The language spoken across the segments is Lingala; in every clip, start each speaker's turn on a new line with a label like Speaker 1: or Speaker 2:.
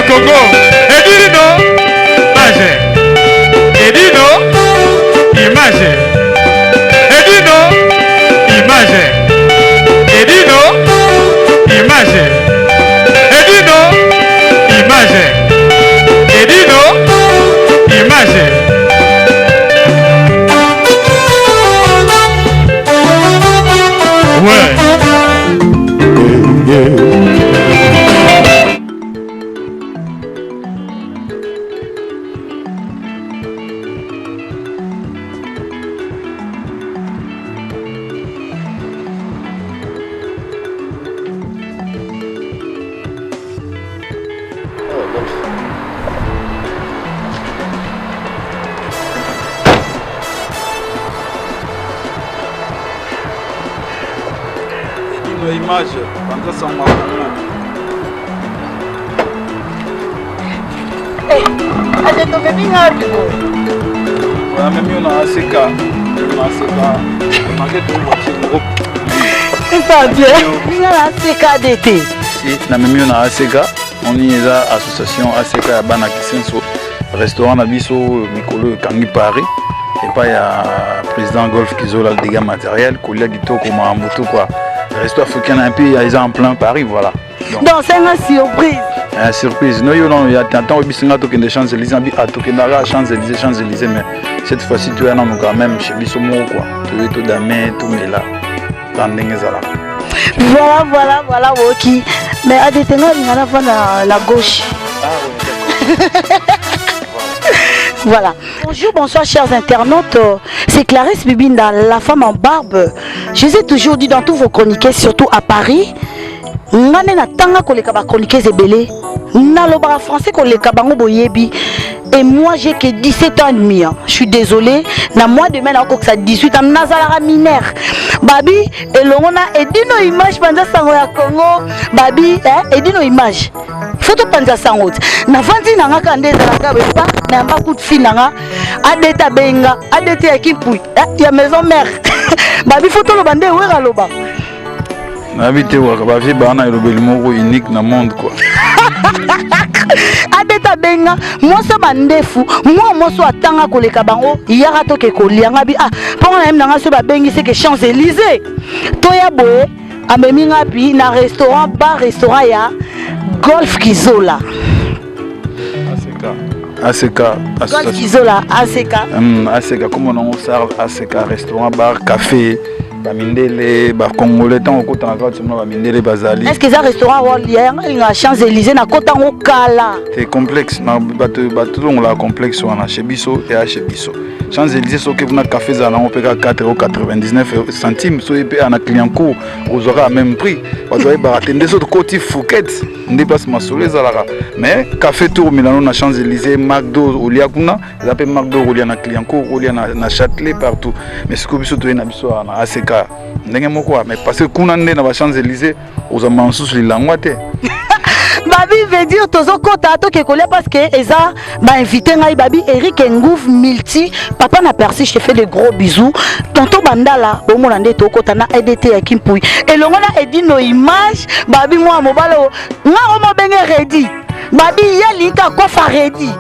Speaker 1: Congo. Edino, image. Edino, image. Edino, image. Edino, image. Edino, image. Edino, image. Ouais.
Speaker 2: Edino image panza sango ya Congo.
Speaker 3: Eh, ate tomemi nga wapi boye?
Speaker 2: Namemi yo na ACK, na ACK, make to voiture moko.
Speaker 3: Eza bien. Nga na ACK DT.
Speaker 2: Si, namemi yo na ACK, moni eza association ACK ya bana Kisenso, restaurant na biso mikolo ekangi Paris epai ya président Golf Kizola dégâts matériel kolia kitoko makambo tout quoi. Resto africain na mpe eza en plein Paris voilà.
Speaker 3: Donc c'est une surprise.
Speaker 2: Eh, surprise no yo non ya tantan oyebisi nga tokende champs élysées abi ah tokendaka champs élysées champs élysées mais cette fois-ci toya nanu quand même chez biso moko quoi toye todame tomela ta ndenge ezalaka.
Speaker 3: Voilà, voilà, voilà, Woki. Mais ADT, nga linga na vanda la gauche.
Speaker 2: Ah ouais, d'accord.
Speaker 3: Voilà. Bonjour, bonsoir chers internautes. C'est Clarisse Bibinda, la femme en barbe. Je vous ai toujours dit dans tous vos chroniques, surtout à Paris, nga nde natanga koleka ba chroniqueuse ebele nalobaka français koleka bango boyebi et moi j'ai que 17 ans et demi hein. Je suis désolé na mois de mai nakokokisa 18 ans nazalaka mineur babi elongo na edino image panza sango ya congo babi eh, edino image faut topanza sango ti navandi na nga kaka nde ezalaka boye pa nayamba coup de fil na nga adt abenga adt ya kimpui eh, ya maison mère babi faut toloba nde wera aloba.
Speaker 2: Nayebi te waka ba vie baa na elobeli moko unique na monde quoi.
Speaker 3: Abeta benga mwasi ya bandefu mwa mwasi oyo atanga koleka bango yaka toke kolia nga bi ah mpo nga nayembi na nga so babengi seke Champs Élysées toya boye amemi nga bi na restaurant bar restaurant ya Golf Kizola.
Speaker 2: ACK ACK
Speaker 3: Golf Kizola ACK.
Speaker 2: ACK kombo nango Sarl ACK restaurant bar café ba mindele ba congolais ntango okota na kati omona ba mindele bazali.
Speaker 3: Est-ce que eza restaurant oyo ya nga linga Champs Élysées na kota ngo kala?
Speaker 2: Te complexe na bato bato tolongolaka complexe wana chez biso eya chez biso. Champs Élysées soki kuna café ezala nango mpe kaka 4,99 centimes soki mpe na Clignancourt ozwaka ya même prix bato bayebaka te nde soki tokoti Fouquet nde place masolo ezalaka mais café tour Milano na Champs Élysées McDo olia kuna eza mpe McDo olia na Clignancourt olia na, na Châtelet partout mais sikoyo biso toye na biso awa na ACK ndenge moko mais parce que kuna nde na ba Champs Élysées ozwa mosusu lilangwa te.
Speaker 3: Babi veut dire tozokota toke kolia parce que eza ba invité ngai babi Eric Ngouv Multi papa na Percy je te fais de gros bisous tonton Bandala bomona nde tokota na EDT ya Kimpui elongo na Edino image babi mwa mobalo nga omo benge ready babi ye linka kofa ready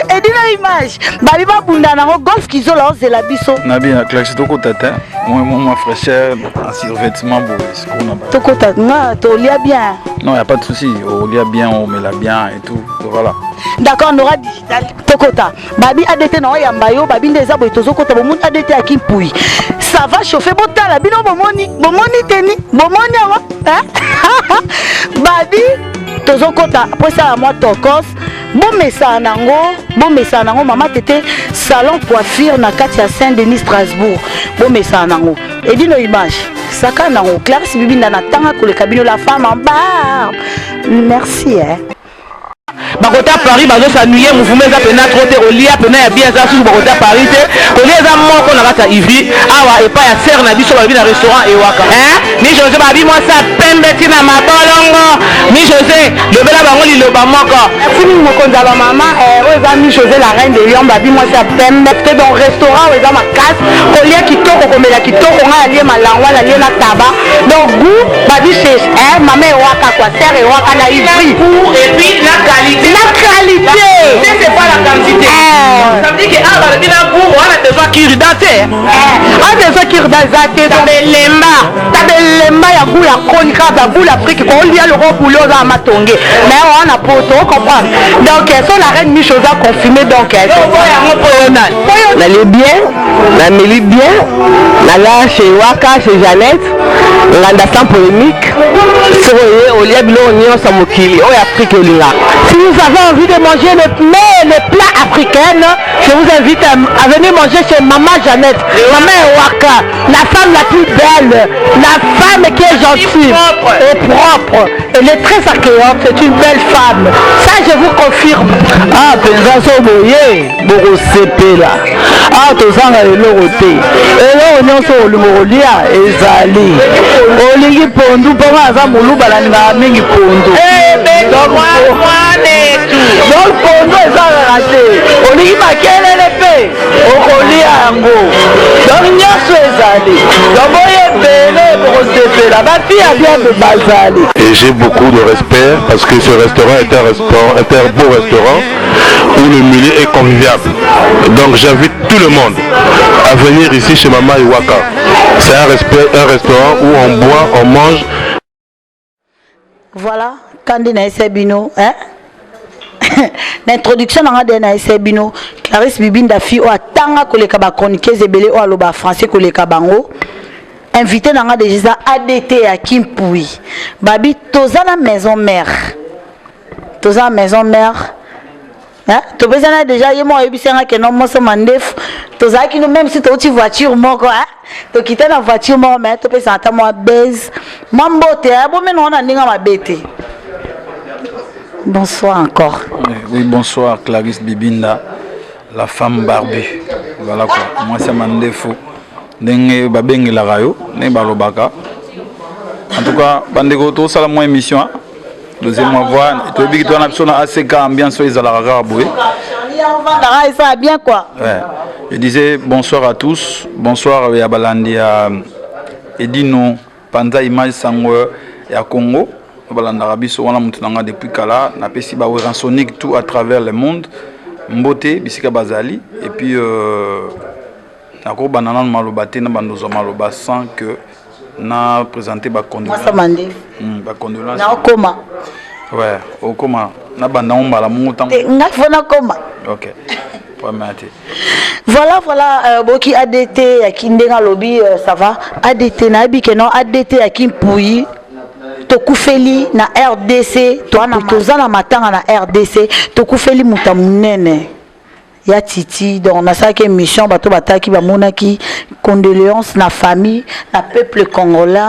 Speaker 3: Edino image babi babunda nango Golf Kizola ozela biso
Speaker 2: na bien classe tokota te moi moi fraîcheur en survêtement boye sikoyo na ba
Speaker 3: tokota nga tolia bien.
Speaker 2: Non, y a pas de souci, olia bien, omela bien et tout, voilà.
Speaker 3: D'accord, Nora Digital tokota babi ADT na oyamba yo babi nde eza boye tozokota bomoni ADT ya Kimpui ça va chauffer botala bino bomoni bomoni teni bomoni yango hein? Babi tozokota po esala mwa tokos bomesana nango bomesana nango mama tete salon coiffure na kati ya Saint Denis Strasbourg bomesana nango edino image saka nango Clarisse Bibinda na tanga koleka bino la femme en barbe merci eh.
Speaker 4: Bakota Paris bazo s'ennuyer, mouvement eza pena trop te, kolia pena ya bien eza susu bakota Paris te. Kolia eza moko na kati ya Ivry awa epai ya sœur na biso balobi na restaurant Ewaka. Hein? Mi Jose babi mwasi ya pembe ti na mabolongo. Mi Jose lobela bango liloba moko.
Speaker 5: Merci mingi mokonzi ya ba mama eh, oyo eza Mi Jose la reine de Lyon babi mwasi ya pembe te donc restaurant oyo eza makasi kolia kitoko komela kitoko ngai alie malangwa nalie na taba donc goût babi chez eh, mama Ewaka quoi sœur Ewaka na Ivry
Speaker 4: et puis la qualité
Speaker 5: la qualité
Speaker 4: c'est pas la quantité eh. Ça veut dire que ah balobi na goût wana besoin cure-dent te
Speaker 5: eh, a besoin cure-dent eza te tabelemba tabelemba ya goût ya koni kaka baboule Afrique kolia loko boule oza na matonge mais wana poto comprendre donc so la reine Micho oza confirmé donc
Speaker 4: yango po yo nani
Speaker 6: nalie bien, nameli bien, naza chez Waka, chez Jeannette, nganda sans polémique. Soki oye olia biloko nyonso ya mokili oyo Afrique olingaka.
Speaker 5: Si vous avez envie de manger le mets, le plat africain, je vous invite à venir manger chez Maman Jeannette, Maman Ewaka, la femme la plus belle, la femme qui est gentille et propre. Elle est très accueillante, c'est une belle femme. Ça, je vous confirme.
Speaker 6: Ah, penza so boye bokosepela. Ah, tozanga eloko te. Eloko nyonso olingo kolia ezali. Olingi pondu mpo nga aza moluba nalingaka mingi pondu. Donc pondu eza kaka te. Olingi makelele mpe okolia yango. Donc nyonso ezali. Donc boye ebele bokosepela. Bafille ya bien mpe bazali.
Speaker 7: Et j'ai beaucoup de respect parce que ce restaurant est un restaurant, est un beau restaurant où le milieu est convivial. Donc j'invite tout le monde à venir ici chez Mama Iwaka. C'est un, respect, un restaurant où on boit, on mange.
Speaker 3: Voilà, kandi na ese bino, hein? Na introduction na nga de na ese bino, Clarisse Bibinda fi o atanga koleka ba chroniqueuse ebele o aloba français koleka bango. Invité na nga déjà ADT ya Kimpui. Babi toza na maison mère. Toza na maison mère. Hein? Topesana déjà ye moko ayebisi nga ke non moso mandefu tozalaki no même si touti voiture moko hein? Tokita na voiture moko mais topesana ata mwa base mwa mbote bomena wana ndenge mabe te. Bonsoir encore.
Speaker 2: Oui, bonsoir Clarisse Bibinda, la femme barbue. Voilà quoi. Moi c'est mandefu. Ndenge babengelaka yo, ndenge balobaka. En tout cas, bandeko tosala mwa émission hein? Deuxième voix, toyebi ki towana biso na ACK ambiance oyo ezalaka kaka boye.
Speaker 3: Ça bien quoi.
Speaker 2: Ouais. Je disais bonsoir à tous, bonsoir ya balandi ya Edino Panza image sango ya Congo. Balandaka biso wana mutu nanga depuis kala, napesi ba Werransonic tout à travers le monde. Mbote bisika bazali et puis nakobanda nanu maloba te na bandozwa maloba sans que na présenter ba condoléances. Ba condoléances.
Speaker 3: Na okoma.
Speaker 2: Ouais, okoma na banda mbala mungu tango.
Speaker 3: Nga faut na koma.
Speaker 2: OK. Première te.
Speaker 3: Voilà, voilà, boki ADT ya kindenga lobby ça va. ADT na yebi ke non ADT ya Kimpui tokufeli na RDC, toza na matanga na RDC, tokufeli muta munene ya Titi. Donc nasalaki émission bato bataki bamonaki condoléances na famille, na peuple congolais.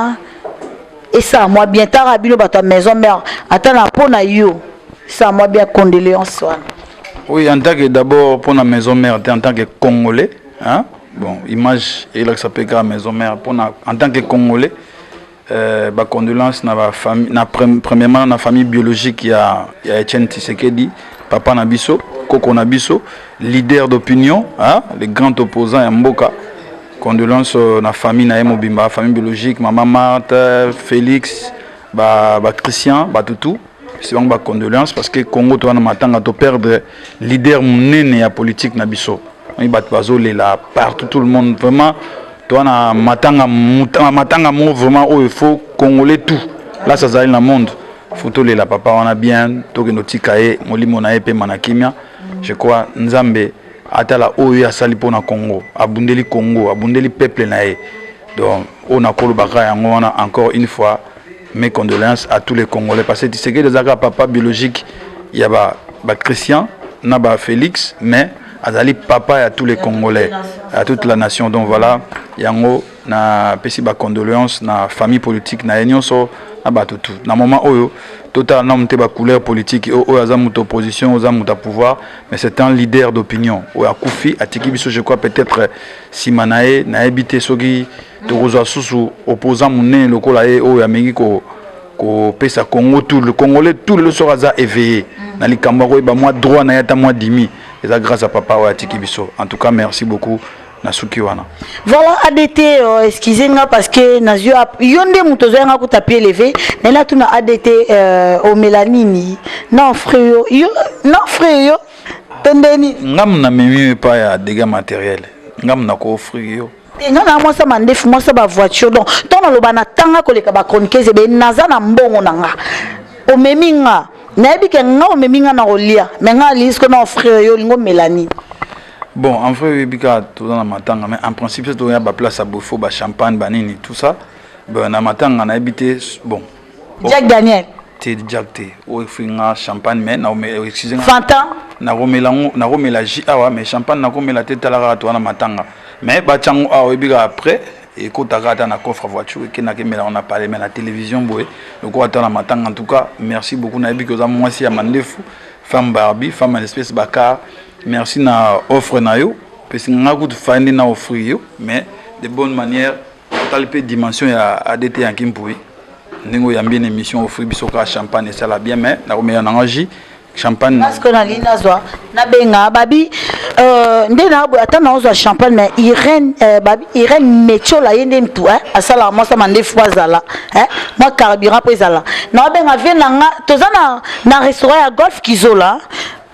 Speaker 3: Et ça moi bien tard bino bato ya maison mère ata na pona yo. Ça moi bien condoléances wana.
Speaker 2: Oui, en tant que d'abord pour la maison mère, en tant que Congolais, hein? Bon, image et là que ça peut la maison mère pour la, en tant que Congolais, bah, condoléances na ba famille, na premièrement na famille biologique ya Etienne Tshisekedi, papa na biso, koko na biso, leader d'opinion, hein, le grand opposant ya mboka. Condoléances na famille na ye mobimba, famille biologique, maman Marthe, Félix, ba Christian, ba Tutu. C'est vraiment ba condoléances parce que Congo toi na matanga to perdre leader munene ya politique na biso. Oui, bato bazolela partout, tout le monde vraiment toi na matanga matanga mo vraiment oh il faut congolais tout. Là ça zali na monde. Faut tolela papa wana bien tokendo tika ye molimo na ye pe manakimia. Je crois Nzambe atala oyo asali pona Congo, abundeli Congo, abundeli peuple na ye. Donc on a kolobaka yango wana encore une fois mes condoléances à tous les Congolais parce que Tshisekedi azalaka papa biologique ya ba Christian na ba Félix, mais azali papa ya tous les Congolais, à toute la nation. Donc voilà yango Napesi ba condoléances na famille politique na ye nyonso, na bato tout. Na moment oyo totala nanu te ba couleur politique, oyo aza moto opposition, oza moto ya pouvoir, mais c'est un leader d'opinion oyo akufi, atiki biso. Je crois, peut-être nsima na ye, nayebi te soki tokozwa susu opposant monene lokola ye oyo amengi kopesa Congo. Tout le Congolais, tout lelo, soki aza éveillé na likambo akoyeba mwa droit na ye, ata mwa dimi, eza grâce à papa oyo atiki biso. En tout cas, merci beaucoup na suki wana.
Speaker 3: Voilà, ADT, excusez nga parce que nazwi yo nde moto ozoyanga kuta pied levé. Naye tuna ADT, omela nini na offre yo, yo na offre yo to ndeni?
Speaker 2: Ngamu namemi epai ya dégâts matériel, ngamu nako offrir yo.
Speaker 3: Te, nga na mwasa mandefu, mwasa bavoiture, donc ntango naloba na tanga koleka bachroniqueuse ebe, naza na mbongo na nga. Omemi nga, nayebi ke nga omemi nga na kolia, mais nga alingi siko na offrir yo, olingi omela nini?
Speaker 2: Bon, en vrai, oyebi kaka toza na matanga, mais en principe so toya baplace ya bofo, bachampagne, banini, tout ça. Bon, na matanga nayebi te, bon.
Speaker 3: Jack Daniel?
Speaker 2: Te, Jack te. Oyo nga champagne, mais na excuse nga.
Speaker 3: Fanta?
Speaker 2: Nakomela ngo, nakomela jus awa, mais champagne nakomela te. Tala kaka, toza na matanga, mais batyango awa, oyebi kaka, après ekotaka ata na coffre voiture, ekendaka, emela ngo na palais. Mais na télévision boye, lokola ata na matanga. En tout cas, merci beaucoup. Nayebi ke oza mwasi ya mandefu, femme barbi, femme à l'espèce bakar. Merci na offre na yo. Pesi nga kutu fai nde na offrir yo, mais de bonne manière. Otali mpe dimension ya ADT Yanki Mpui, ndenge oyambi na émission, offrir biso kaka champagne, esala bien, mais nakomela nanga jus, champagne.
Speaker 3: Parce que nalingi nazwa, nabenga babi nde na boye, ata naozwa champagne, mais Irene, babi Irene Metiola, ye nde mutu asalaka mwasa mandefu, azala mwa carburant mpo ezala. Naobenga vie na nga, toza na restaurant ya Golf Kizola.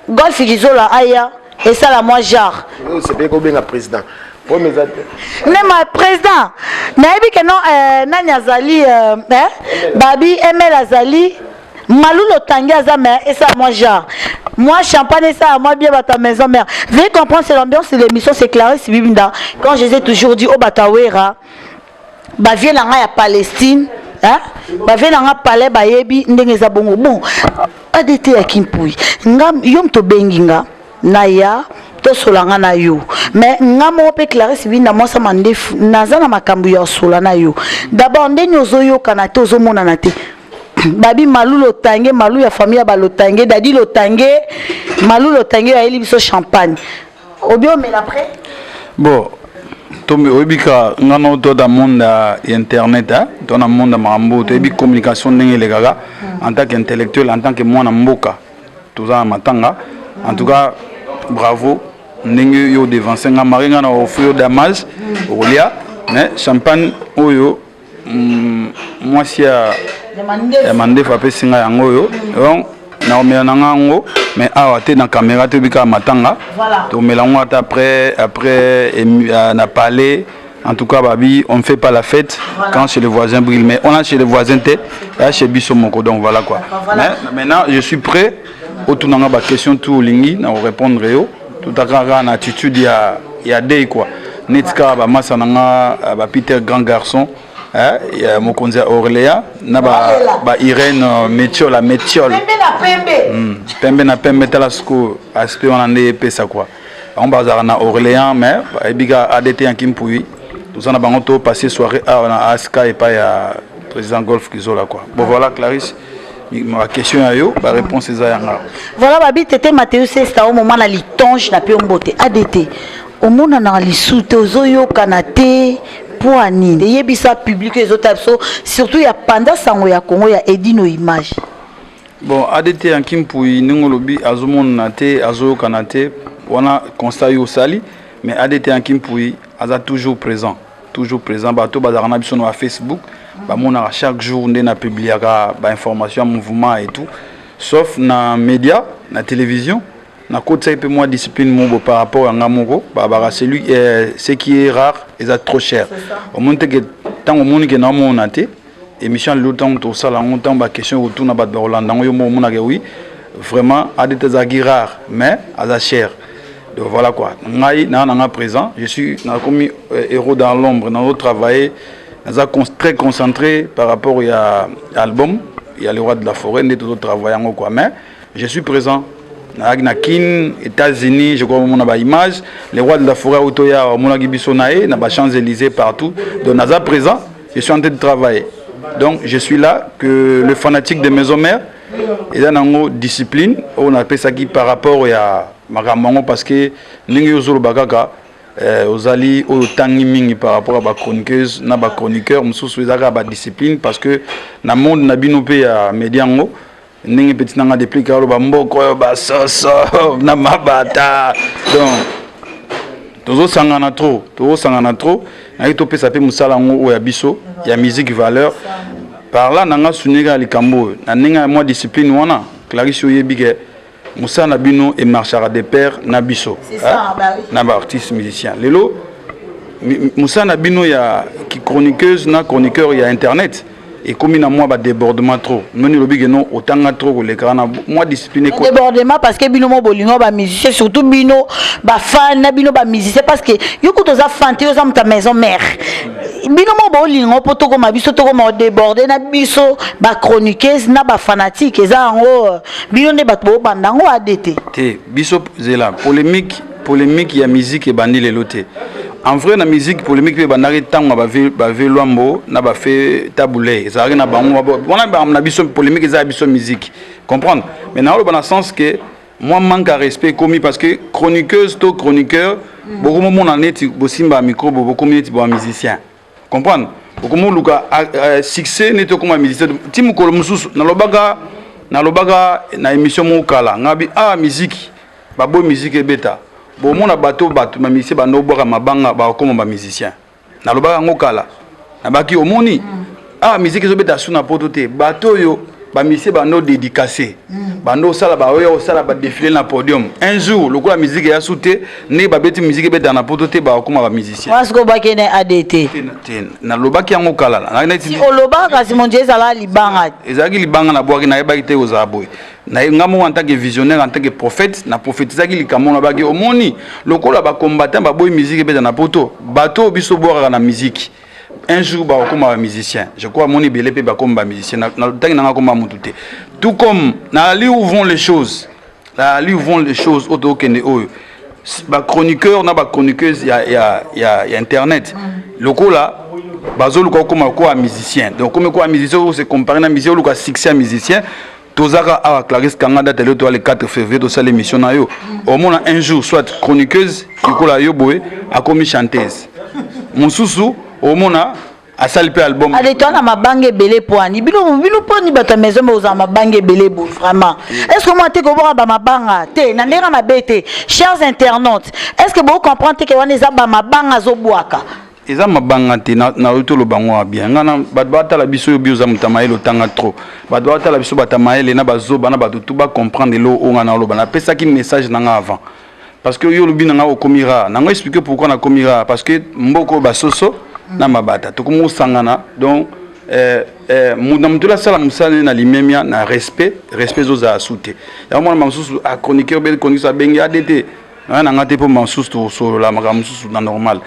Speaker 3: Golf Kizola aya, esala mwa genre.
Speaker 8: Osepeli kobenga président, problème eza te.
Speaker 3: Nema président, nayebi ke non, nani azali, babi ML azali, Malu Lotangi aza, mais esala mwa genre moi champagne, esala moi bien. Bato ya maison mère, veuillez comprendre, c'est l'ambiance de l'émission. C'est Clarisse Bibinda. Quand je les ai toujours dit, o bato awera bavie na ngai ya Palestine, hein? Bavie na nga palais, bayebi ndenge eza bongo. Bon, ADT ya Kimpui, nga yo moto obengi nga, naya tosola nga na yo, mais nga moko mpe Clarisse Binda, mwasa mandefu, naza na makambo ya osola na yo. D'abord, ndeni ozoyokana te, ozomonana te. Babi Malu Lotange, Malu ya famille ya Balotange, Dadi Lotange, Malu Lotange ayeli biso champagne, obi omela après.
Speaker 2: Bon, tomi oyebi ka nga na to na monde ya internet, hein? To na monde ya makambo, toyebi communication ndenge elekaka. En tant qu'intellectuel, en tant que mwana mboka, toza na matanga. En tout cas, bravo ndenge yo devance nga mari nga na offrir yo damage okolia, mais champagne oyo, mwasi ya mandefu apesi nga yango oyo. Donc nakomela na nga yango, mais awa te, na caméra te. Oyebi kaka matanga, tokomela yango ata après na palais. En tout cas, babi, on ne fait pas la fête quand chez le voisin brûle, mais on a chez le voisin te, ya chez biso moko. Donc voilà quoi. Mais maintenant je suis prêt otunanga baquestion tout olingi na korépondre yo. Tutaka kaka na attitude ya dei quoi, neti kaka bamasa na nga, bapeter grand garçon, ya mokonzi ya Orléans, na ba Irene Metiola, Metiole.
Speaker 3: Pembe na pembe.
Speaker 2: Pembe na pembe. Tala sikoyo aspect wana nde epesa quoi. Bango bazalaka na Orléans, mais bayebi kaka ADT Yanki Mpui, toza na bango, to passer soirée awa na ASK epai ya président Golf Kizola quoi. Bon, voilà, Clarisse, baquestion ya yo, baréponse eza yanga.
Speaker 3: Voilà, babi tete Mateus esta o moma na litonge na mpe mbote. ADT, omonanaka lisu te, ozoyokana te, mpo anini? Eyebisa public ezotala biso, surtout ya panda sango ya Congo ya Edino Image.
Speaker 2: Bon, ADT Yanki Mpui, ndenge olobi, azomonana te, azoyokana te, wana constat yo osali, mais ADT Yanki Mpui aza toujours présent, toujours présent. Bato bazalaka na biso na bafacebook bamonaka chaque jour nde na publiaka bainformation ya mouvement et tout, sauf na média, na télévision. Nakotisaki mpe mwa discipline moko par rapport ya nga moko. Babaka celui ce qui est rare eza trop cher. Omoni te ke ntango omoni ke naomona te émission ya lelo, ntango tosala yango, ntango baquestion ekotuna, bato bakolanda yango, yo moko omonaka oui, vraiment ADT azalaki rare, mais aza cher. Donc voilà quoi, ngai naa nanga présent, je suis nakomi héros dans l'ombre, nazo travailler, naza très concentré par rapport ya album ya Le Roi de la Forêt, nde tozo travailler yango quoi, mais je suis présent. Nazalaki na Kin, États-Unis, je crois omona ba image. Le roi de la forêt auto ya omonaki biso na ye na ba Champs-Élysées, partout. Donc naza présent, je suis en train de travailler. Donc je suis là, que le fanatique de Maison Mère eza nango discipline oyo napesaki par rapport ya makambo yango, parce que ndenge ozoloba kaka, ozali oyo otangi mingi par rapport à bachroniqueuse na bachroniqueur mosusu, eza kaka badiscipline, parce que na monde na bino mpe ya média yango, ndenge petit nanga déplique aloba, mboka oyo basoso na mabata, donc tozosangana trop, tozosangana trop. Nayaki topesa mpe mosala yango oyo ya biso ya musique valeur. Par là nanga souligner kaka likambo oyo na ndenge ya mwa discipline wana. Clarisse, oyebi ke mosala na bino emarchaka de pair na biso na baartiste musicien. Lelo mosala na bino ya chroniqueuse na chroniqueur ya internet ekomi na mwa badébordement trop. Noni olobi ke no otanga trop koleka wana, mwa discipline.
Speaker 3: Débordement parce que bino mo bolingo bamusicien, surtout bino bafan na bino bamusicien, parce que yo kuta oza fan te, oza moto ya Maison Mère. Bino mo bolingo mpo tokoma biso tokoma odéborde na biso bachroniqueuse na bafanatique. Eza yango bino nde bato bobanda yango ade te.
Speaker 2: Te, biso zela, polémique ya musique ebandi lelo te. En vrai, na musique, polémique mpe ebandaki ntango bave Lwambo na bafe Tabule, ezalaki na bango wana. Na biso polémique eza ya biso musique, comprendre? Mais naoloba na sens ke moi manque à respect ekomi parce que chroniqueuse to chroniqueur bokomomona neti bosimba micro, bokomi neti ba musicien, comprendre? Okomoluka succès neti okoma musicien. Ti mokolo mosusu nalobaka na émission moko kala, ngabi ah, musique baboyi, musique ebeta, bomona bato bamusicien bando obwaka mabanga, bakokoma bamusicien. Nalobaka yango kala, nabaki omoni ah, musique ezobeta su na poto te, bato oyo bamusicien bando dédicace, bando osala, baoya osala badéfilé na podium. Un jour, lokola musique eya su te, ndenge babeti musique ebetaka na poto te, bakokoma bamusicien.
Speaker 3: Wana sikoyo obaki ne adt?
Speaker 2: Te, nalobaki yango kala.
Speaker 3: Olobaka kasi mondial ezalaka libanga.
Speaker 2: Ezalaki libanga nabwaki, nayebaki te kozala boye. Nga moko en tant que visionnaire, en tant que prophète, na prophétisaki likambo. Nabaki omoni lokola bacombattant baboyi musique ebeta na poto, bato oyo biso bwakaka na musique, un jour bakokoma bamusicien. Je crois amoni ebele mpe bakoma bamusicien. Ntangi nanga koma motu te, tout comme na ali où vont les choses, na ali où vont les choses oyo tokokende, oyo bachroniqueur na bachroniqueuse ya internet, lokola bazoluka okoma koya musicien, donc komi koya musicien, ose comparer na musicien, oluka succès ya musicien. Tozaka awa, Clarisse, kanga date lelo, toa le 4 février, tosala émission na yo. Omona un jour soit chroniqueuse lokola yo boye akomi chanteuse, mosusu omona asali mpe album.
Speaker 3: Ale toa na mabanga ebele poani bino mponi bato ya Maison ozala mabanga ebele boye vraiment? Est ce que mwa te koboka bamabanga te na ndenge mabe te? Chers internautes, est ce que bocomprendre te ke wana eza bamabanga azobwaka?
Speaker 2: Eza mabanga te. Nayoki toloba ngo ya bien. Nga na bato batala biso, oyo bi oza moto ya mayele, otanga trop. Bato batala biso, bato ya mayele na bazoba na bato tu bacomprendre eloko oyo nga naoloba. Napesaki message na nga avant, parce que yo olobi na nga okomi rare. Nango explique pourquoi nakomi rare, parce que mboka oyo basoso na mabata tokomi kosangana. Donc na motu asala mosala na limemia na respect, respect ezozala su te. Yango mwana mosusu achroniqueur be chroniqueur abengi ade te na nga te, mpo mosusu tosolola makambo mosusu na normal.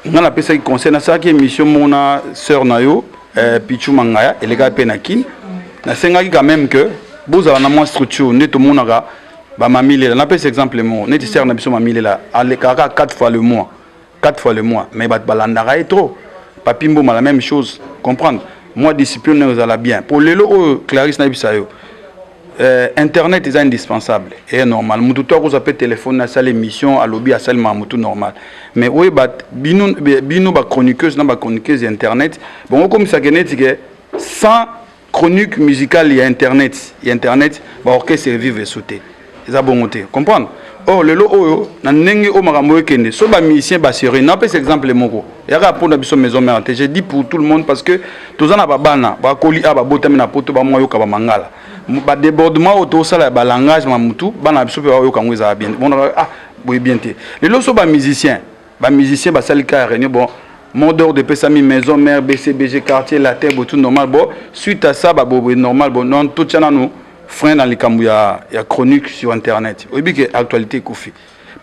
Speaker 2: Nga napesaki conseil, nasalaki émission moko na sœur na yo, Pichu Mangaya, elekaki mpe na Kine. Nasengaki quand même que bozala na mwa structure nde tomonaka bamamilela. Napesa exemple moko neti sœur na biso Mamilela, alekaka kaka 4 fois le mois, 4 fois le mois, mais bato balandaka ye trop. Papi Mboma, la même chose. Comprendre moi, discipline oyo ezala bien po lelo oyo, Clarisse, nayebisa yo, internet eza indispensable et normal. Mutu to akozwa mpe telefone, asala émission, alobi, asalemaka mutu normal. Mais oyeba bino bachroniqueuse na bachroniqueuse ya internet, bongo okomisaka neti ke sans chronique musicale ya internet baorchestre vivre eso te. Eza bongo te, comprendre? Or lelo oyo, na ndenge oyo makambo ekende, so bamusicien baserie, napesa exemple moko eyaka mpona biso Maison Mère te, je dis pour tout le monde, parce que toza na babana bakoli a babotami na poto, bamwa yoka bamangala, badébordement oyo tosala ya balangage ma mutu, bana na biso mpe bayoka yango, ezala bien. Bon, ah, boye bien te. Lelo so bamusicien basali ka ya réunion, bon, mot d'ordre epesami Maison Mère, BCBG, Quartier Latin, botu normal. Bon, suite à ça, baboboye normal. Bon, non, totia nanu frein na likambo ya chronique sur internet. Oyebi ke actualité ekufi,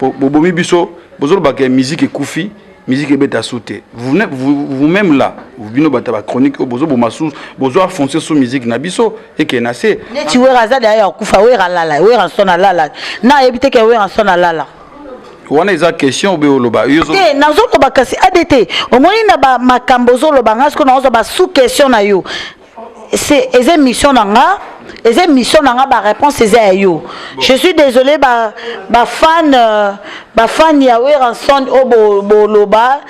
Speaker 2: bobomi biso, bozolobaka musique ekufi. Musique ebeta su te. Vous-même là, bino bato ya bachronique oyo bozoboma su, bozo enfoncer su musique na biso ekee na se.
Speaker 3: Neti Wera aza deya ya kokufa, Wera alala, Werrason alala, na ayebi te ke Werrason alala.
Speaker 2: Wana eza question obe oloba yo
Speaker 3: Te, nazoloba kasi adt omoni na bamakambo ozoloba, nga sikoyo nazozwa basous question na yo. C'est eza émission na nga, eza émission na nga, baréponse eza ya yo. Je suis désolé, bafan bafan ya Werrason oyo boloba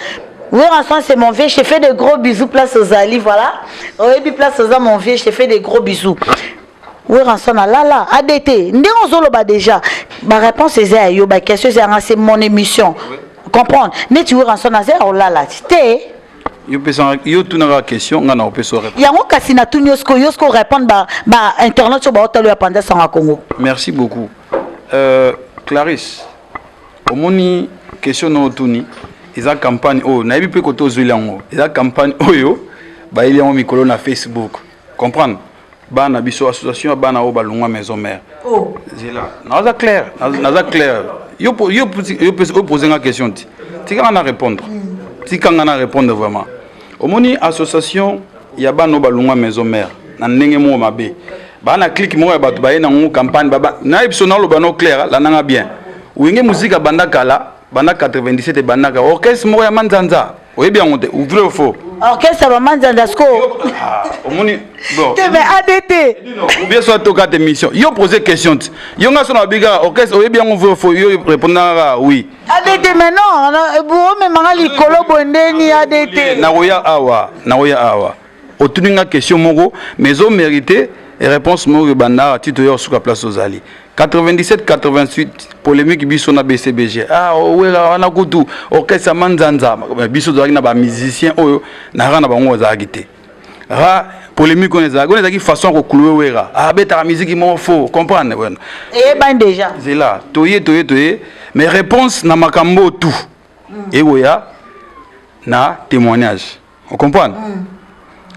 Speaker 3: Werrason, c'est mon vieux, je te fais de gros bisous place ozali. Voilà, oyebi place oza, mon vieux, je te fais de gros bisous. Werrason alala, adt ndenge ozoloba déjà, baréponse eza ya yo, baquestion eza yanga, c'est mon émission, comprendre. Neti Werrason aza ya olala te.
Speaker 2: Yo pesa, yo tunaka question, nga na opesa réponse.
Speaker 3: Yango kasi natuni yo sikoyo, yo sikoyo répondre ba internet oyo baotala oyo ya Panza Sango Congo.
Speaker 2: Merci beaucoup, Clarisse. Omoni question na otuni eza campagne oyo nayebi mpe kote ozweli yango. Eza campagne oyo bayeli yango mikolo na Facebook, comprendre. Bana biso, association ya bana oyo balongwa maison mère.
Speaker 3: Oh.
Speaker 2: Zela, naza clair, naza clair. Yo yo yo pose nga question ti, tika nga na répondre, tika nga na répondre vraiment. Omoni association ya bana oyo balongwa maison mère na ndenge moko mabe, baa na clique moko ya bato baye nango campagne. Nayebi biso, naloba no clair, landanga bien. Wenge Musica banda kala, banda 97, ebandaka orchestre moko ya manzanza. Oyebi yango te, vrai ou faux?
Speaker 3: Orchestre bamanzanza siko.
Speaker 2: Ah, omoni bon.
Speaker 3: Te, mais adt.
Speaker 2: Ou bien soit tokata émission. Yo pose question ti, yo nga so na babi kaka orchestre, oyebi yango, vrai ou faux? Yo répondre kaka oui.
Speaker 3: Adt, mais non, omemanga likolo boye ndeni, adt.
Speaker 2: Nakoya awa, nakoya awa. Otuni nga question moko, mais ezomérite réponse moko. Ebanda ti toya kosuka place ozali. 97, 88, polémique biso na BCBG. Ah, owela wana kutu orchestre ya manzanza. Biso tozalaki na bamusicien oyo na ra na bango bazalaki te. Ra polémique wana ezalaki, wana ezalaki façon ya koclouer Wera, abetaka musique moko faux, comprendre wana.
Speaker 3: Eyebani déjà.
Speaker 2: Zela, toye toye toye, mais réponse na makambo tout ekoya na témoignage, ocomprendre.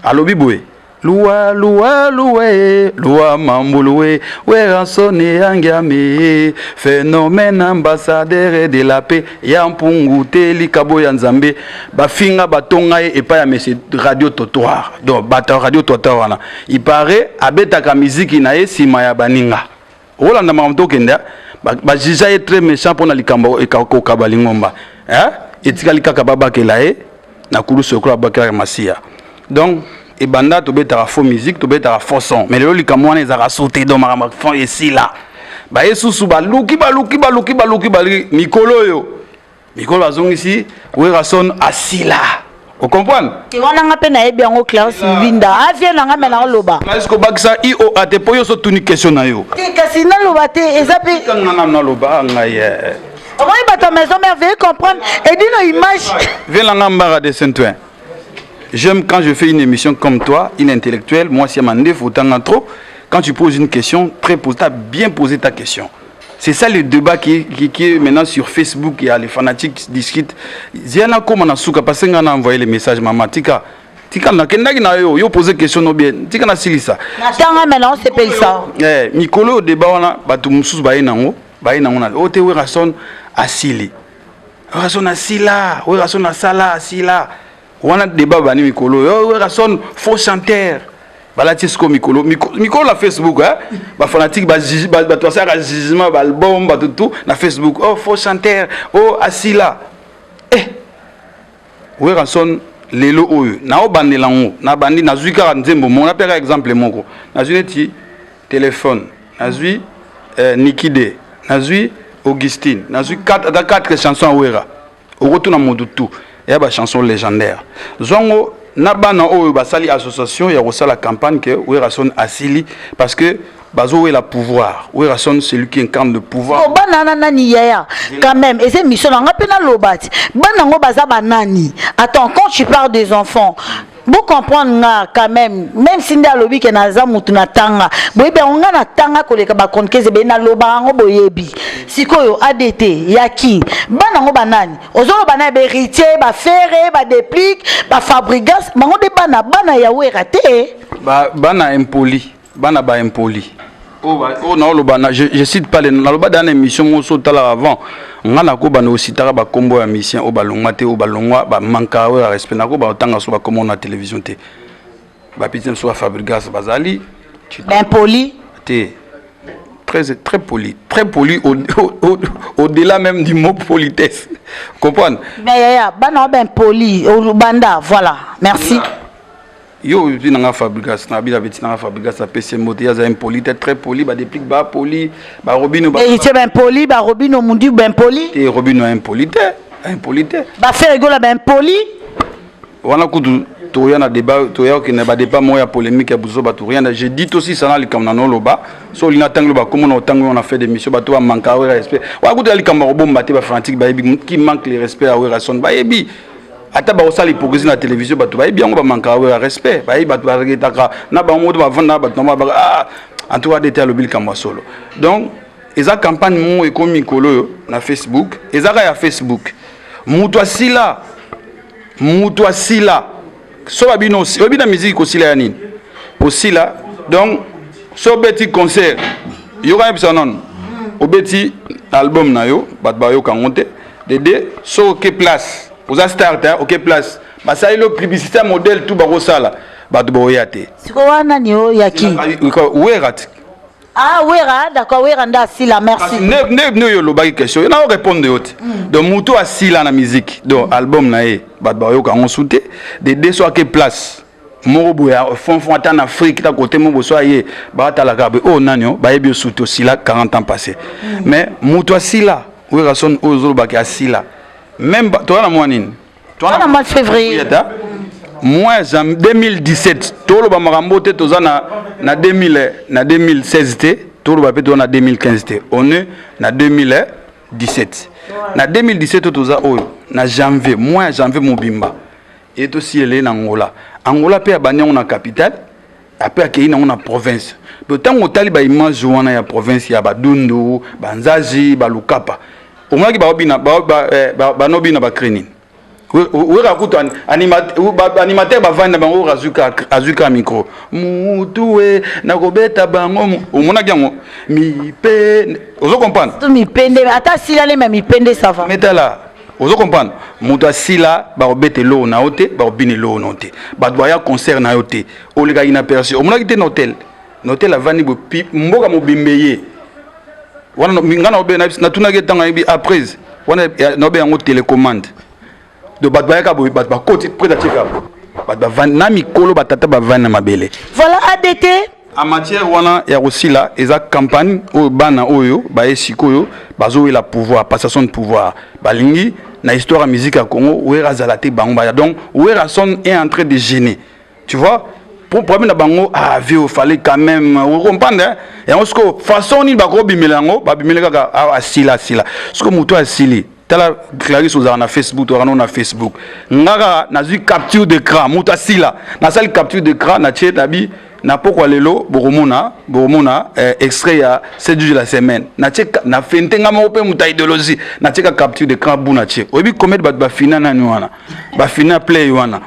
Speaker 2: Alobi boye: luwa luwa luwe luwa mambuluwe, Werrason yangiame, phénomène, ambassadeur de la paix ya mpungu te, likabo ya Nzambe. Bafinga, batonga ye epai ya monsieur Radio Trottoir. Donc bato ya Radio Trottoir wana, il paraît abetaka miziki na ye nsima ya baninga. Okolanda makambo tokende, bajuger ye très méchant mpona likambo kokaba lingomba. Etikali kaka babakela ye na kulusu lokola babakelaka Masiya. Donc ebanda tobetaka faux musique, tobetaka faux son, mais lelo likambo wana ezalaka so te. Donc makambo fond esila. Baye susu, baluki baluki baluki baluki baluki. Mikolo oyo, mikolo bazongisi Werrason asila, ocomprendre.
Speaker 3: Te, wana nga mpe nayebi yango. Clarisse Mbinda avie na nga, me naoloba.
Speaker 2: Clarisse, kobakisa ioa te, mpo yo so tuni question na yo.
Speaker 3: Te, kasi naloba te, eza mpe.
Speaker 2: Nga nanu naloba ngai.
Speaker 3: Omoni bato ya maison mère, veuillez comprendre edino image.
Speaker 2: Viens là, Mbara de Saint-Ouen. J'aime quand je fais une émission comme toi, une intellectuelle, moi c'est Mandef, autant trop. Quand tu poses une question, très posée, tu as bien posé ta question. C'est ça le débat qui est maintenant sur Facebook, il y a les fanatiques discutent. Ziana comme na suka parce que on a envoyé les messages, maman tika tika na kendaki na yo yo poser question no bien, tika na silisa.
Speaker 3: Natanga me naosepelisa.
Speaker 2: Eh, mikolo débat wana, bato mosusu baye nango, baye nango na o te, Werrason asili, Werrason asila, Werrason asala asila. Wana débat bani mikolo yo, Werrason faux chanteur. Balati siko mikolo mikolo na Facebook, hein, bafanatique, bato basalaka jugement baalbum, bato tout na Facebook: oh, faux chanteur, oh, asila. Eh, Werrason lelo oyo naobandela yango, nabandi, nazwi kaka nzembo moko, napeka exemple moko. Nazwi neti Téléphone, nazwi Nikide, nazwi Augustine, nazwi ata 4 chansons ya Wera. Okotuna motu tu eya bachanson légendaire zwango na bana oyo basali association ya kosala campagne ke Werrason asili, parce que bazowela pouvoir. Werrason, celui qui incarne le pouvoir.
Speaker 3: Oh, bana wana nani, yaya? Quand même, eza émission na nga mpe naloba ti bana yango baza banani. Attends, quand tu parles des enfants, bocomprendre nga quand même, même si nde alobi ke naza mutu na tanga, boyebi yango, nga na tanga koleka bachroniqueuse ebele, naloba yango. Boyebi sikoyo adt yaki bana yango banani ozoloba na bahéritier, baFerre, baDeplick, baFabregas, bango nde bana, bana ya Wera te.
Speaker 2: Bana impoli, bana baimpoli. Oyo naoloba, je cite pas, naloba dans émission moko so otalaka avant nga nakobanda kositaka bakombo ya musicien oyo balongwa te, oyo balongwa bamanka oyo ya respect. Nakoba otanga so bakombo na télévision te. Bapeti na biso bafabrigas bazali
Speaker 3: Impoli.
Speaker 2: Te, très très poli, très poli, au-delà même du mot politesse, comprendre.
Speaker 3: Mais yaya, bana oyo baimpoli banda, voilà, merci.
Speaker 2: Yo obi nanga Fabrigas, na bila beti nanga Fabrigas, apesi ye mbote. Ye aza impoli te, très poli. Badeplique bapoli, barobino.
Speaker 3: Héritier baimpoli, barobino mundu baimpoli.
Speaker 2: Te, Robino impoli te, impoli te.
Speaker 3: Bafere Gola baimpoli.
Speaker 2: Wana kutu toya na débat, toya okende badébat moko ya polémique ya buzo bato rien. Je dis aussi sana likambo na noloba so olingi atangi loba komona otangi on a fait des missions, bato bamanka Wera respect. Wana kutu ya likambo ya kobomba te, bafanatique bayebi qui manque le respect ya Werason, bayebi. Ata bakosala hypocrisie na télévision, bato bayebi yango, bamanka Wera respect, bayebi. Bato baregretaka na bango moto bavanda na bato na bango. Ah, en tout cas dete alobi likambo ya solo. Donc eza campagne moko ekomi mikolo oyo na Facebook, eza kaka ya Facebook. Moto asila, moto asila so babino oyebi na musique kosila ya nini? Kosila, donc so obeti concert, yoka yebisa nano, obeti album na yo, bato bayoka yango te. Dede so oke place, oza star te, oke place, basali lo publicité ya modèle tout bakosala, bato baoya te.
Speaker 3: Sikoyo wana ni oyo yaki?
Speaker 2: Wera te.
Speaker 3: Ah, Wera, d'accord, Wera nde asila, merci.
Speaker 2: Nde oyo olobaki question yo, na orépondre yo te. Donc moto asila na musique, donc album na ye bato bayoka yango su te. Dede so ake place moko boye fond fond, ata na Afrique ta kote moko boso aye, batalaka boye oyo nani o bayebi yo su te, osila 40 ans passé. Mais moto asila, Werason oyo ozolobaki asila, même toza na mwa nini?
Speaker 3: Toza na mois de février.
Speaker 2: Ata mois ya 2017, toloba makambo te. Toza na 2000, na 2016 te, toloba mpe toza na 2015 te, on est na 2017. Na 2017 oyo toza oyo, na janvier, mois ya janvier mobimba ye tosilele na Angola. Angola mpe abandi yango na capitale, ape akei nango na province. Donc ntango otali baimage wana ya province ya Badundu, Banzazi, Balukapa, omonaki baobina, banobina bacri nini? Wera kutu animateur bavandi na bango, azwi ka micro, mutu e nakobeta bango, omonaki yango mipe, ozo comprendre?
Speaker 3: Mipende, ata asila le, me mipende, ça va.
Speaker 2: Metala, ozo comprendre, moto asila, bakobeta eloko na yo te, bakobina eloko na yo te, bato baya concert na yo te, olekaki na perci, omonaki te na hotel, na hotel avandi boye, mboka mobimbe ye wana. Nga na obe natunaki ntango ayebi après wana, naobe yango télécommande. Donc bato bayaka boye, bato bakoti, prêtre atieka, bato bavandi na mikolo, batata bavandi na mabele.
Speaker 3: Voilà, ADT.
Speaker 2: En matière wana ya kosila, eza campagne oyo bana oyo baye sikoyo bazowela pouvoir, passation de pouvoir. Balingi na histoire ya musique ya Congo Wera azala te, bango baya. Donc Werason est en train de gêner, tu vois, pour problème na bango. Ah vieux, fallait quand même comprendre, hein? Yango sikoyo façon nini bakobimela yango? Babimeli kaka asila, asila. Sikoyo moto asili, tala Clarisse, ozalaka na Facebook, tozalaka nano na Facebook. Nga kaka nazwi capture d'écran, moto asila, nasali capture d'écran, natie nabi na pokwa lelo, bokomona extrait ya 7 jours de la semaine. Natie na fente nga moko mpe moto ya idéologie, natie ka capture d'écran bu, natie. Oyebi combien bato bafina nani wana, bafina play wana?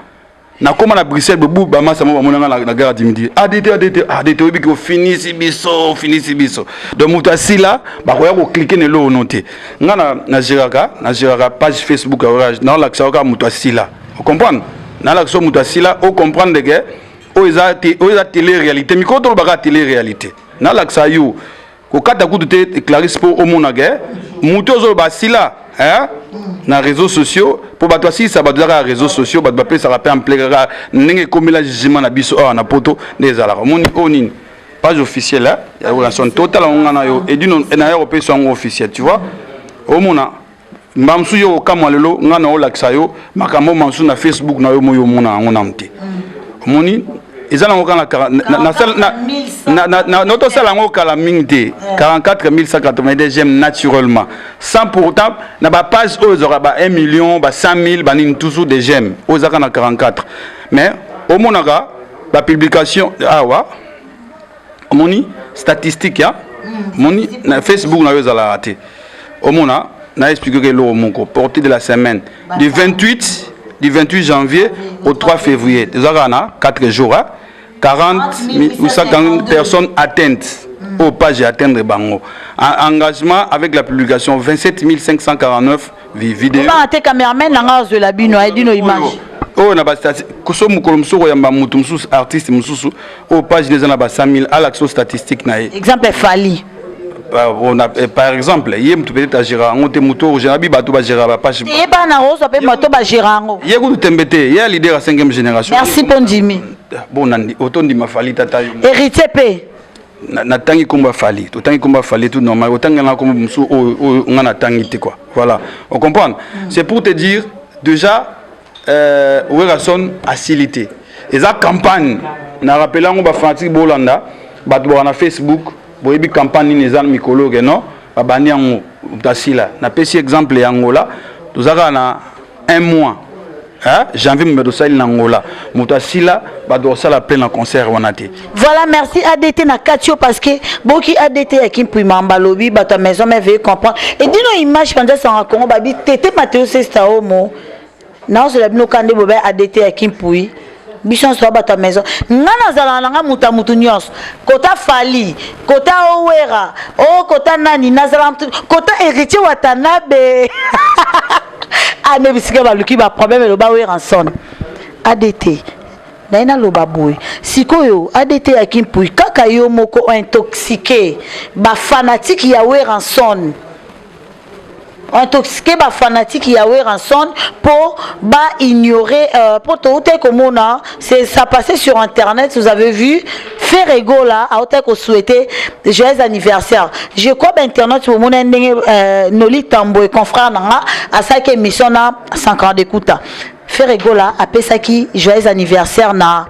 Speaker 2: Nakóma na Bruxelles, bobu bamasa mo bamonanga na gare du Midi: "ADT, ADT, ADT, oyebi ke ofinisi biso, ofinisi biso." Donc moto asila, bakoya kocliquer na eloko no te. Nga na géraka page Facebook ya Orage, naolakisa kaka moto asila, ocomprendre? Nalakisa moto asila, ocomprendre ke oyo eza télé réalité. Mikolo tolobaka télé réalité, nalakisa yo kokata kutu te, Clarisse, mpo omonaka moto ozoloba asila na réseaux sociaux, mpo bato asilisa bato ezaka ya réseaux sociaux, bato bapesaka mpe ample kaka ndenge ekomela jugement na biso awa na Poto nde ezalaka. Omoni oyo nini? Page officielle ya Werrason. Totala ngo nga na yo edino na ya kopesa yango officiel, tu vois. Omona mba mosusu yo kokamwa lelo, nga na olakisa yo makambo mosusu na Facebook na yo moyo, omona yango nanu te. Omoni eza nango kaka notosala yango kala mingi te, 44 182 j'aime naturellement, sans pourtant na bapage oyo ezwaka ba 1 million, ba 100 000, banini, toujours des j'aime. Oyo ezaka na 44, mais omonaka bapublication awa, omoni statistique ya omoni na Facebook na yo ezalaka te. Omona na expliquer eloko moko, portée de la semaine du 28 janvier au 3 février, ezalaka na 4 jours, hein? 40 840 personnes atteintes. Oyo page atteindre bango. Engagement avec la publication 27 549 vidéo.
Speaker 3: Obanga te, cameraman na nga azwela bino ayedino image.
Speaker 2: Oyo na so mokolo mosusu koyamba motu mosusu, artiste mosusu oyo page eza na ba 100 000, alakisa statistique na ye.
Speaker 3: Exemple Fally.
Speaker 2: Par exemple, ye motu peut-être agéra yango te, motu oyo géra bi bato bagéra bapage.
Speaker 3: Ye bana ozwa mpe moto bagéra yango.
Speaker 2: Ye kutu tembe te, ye ya leader ya 5e génération.
Speaker 3: Merci mpo ndimi.
Speaker 2: Bon, otondima Fally tata yo.
Speaker 3: Héritier mpe.
Speaker 2: Natangi nkombo ya Fally, totangi nkombo ya Fally, tout normal. Otangela na nkombo mosusu oyo nga natangi te quoi. Voilà, on comprend. C'est pour te dire déjà, Werrason asili te, eza campagne. Na rappele yango, bafanatike bolanda, bato baka na Facebook boyebi campagne nini eza mikolo ke non, babandi yango asila. Napesi exemple ya Angola, toza kaka na un mois, hein? Janvier moto tosali na Angola, moto asila, bato kosala plein na concert wana te.
Speaker 3: Voilà, merci ADT na kati yo, parce que boki ADT ya Kimpui balobi bato ya maison mais veuillez comprendre. Et dino image panza sanga Congo babi tete Mateo sesta omo naozela bino kande bobe ADT ya Kimpui. Biso nyonso toa bato ya maison. Nga nazalaka na nga moto ya motu nyonso, kota Fally, kota Owera o, kota nani, nazala kota Héritier Watanabe ane bisika baluki baproblème. Eloba Werrason ADT naye naloba boye. Sikoyo ADT ya Kimpui, kaka yo moko ointoxiqué bafanatike ya Werrason, intoxiqué bafanatike ya Werrason mpo baignorer, mpo toutai komona, c'est ça passé sur internet, vous avez vu Ferre Gola autaki kosouhaiter joyeux anniversaire. Je crois bainternet bomona ndenge Noli Tambo e confrère na nga asalaki émission na 50 d'écouta. Ferre Gola apesaki joyeux anniversaire na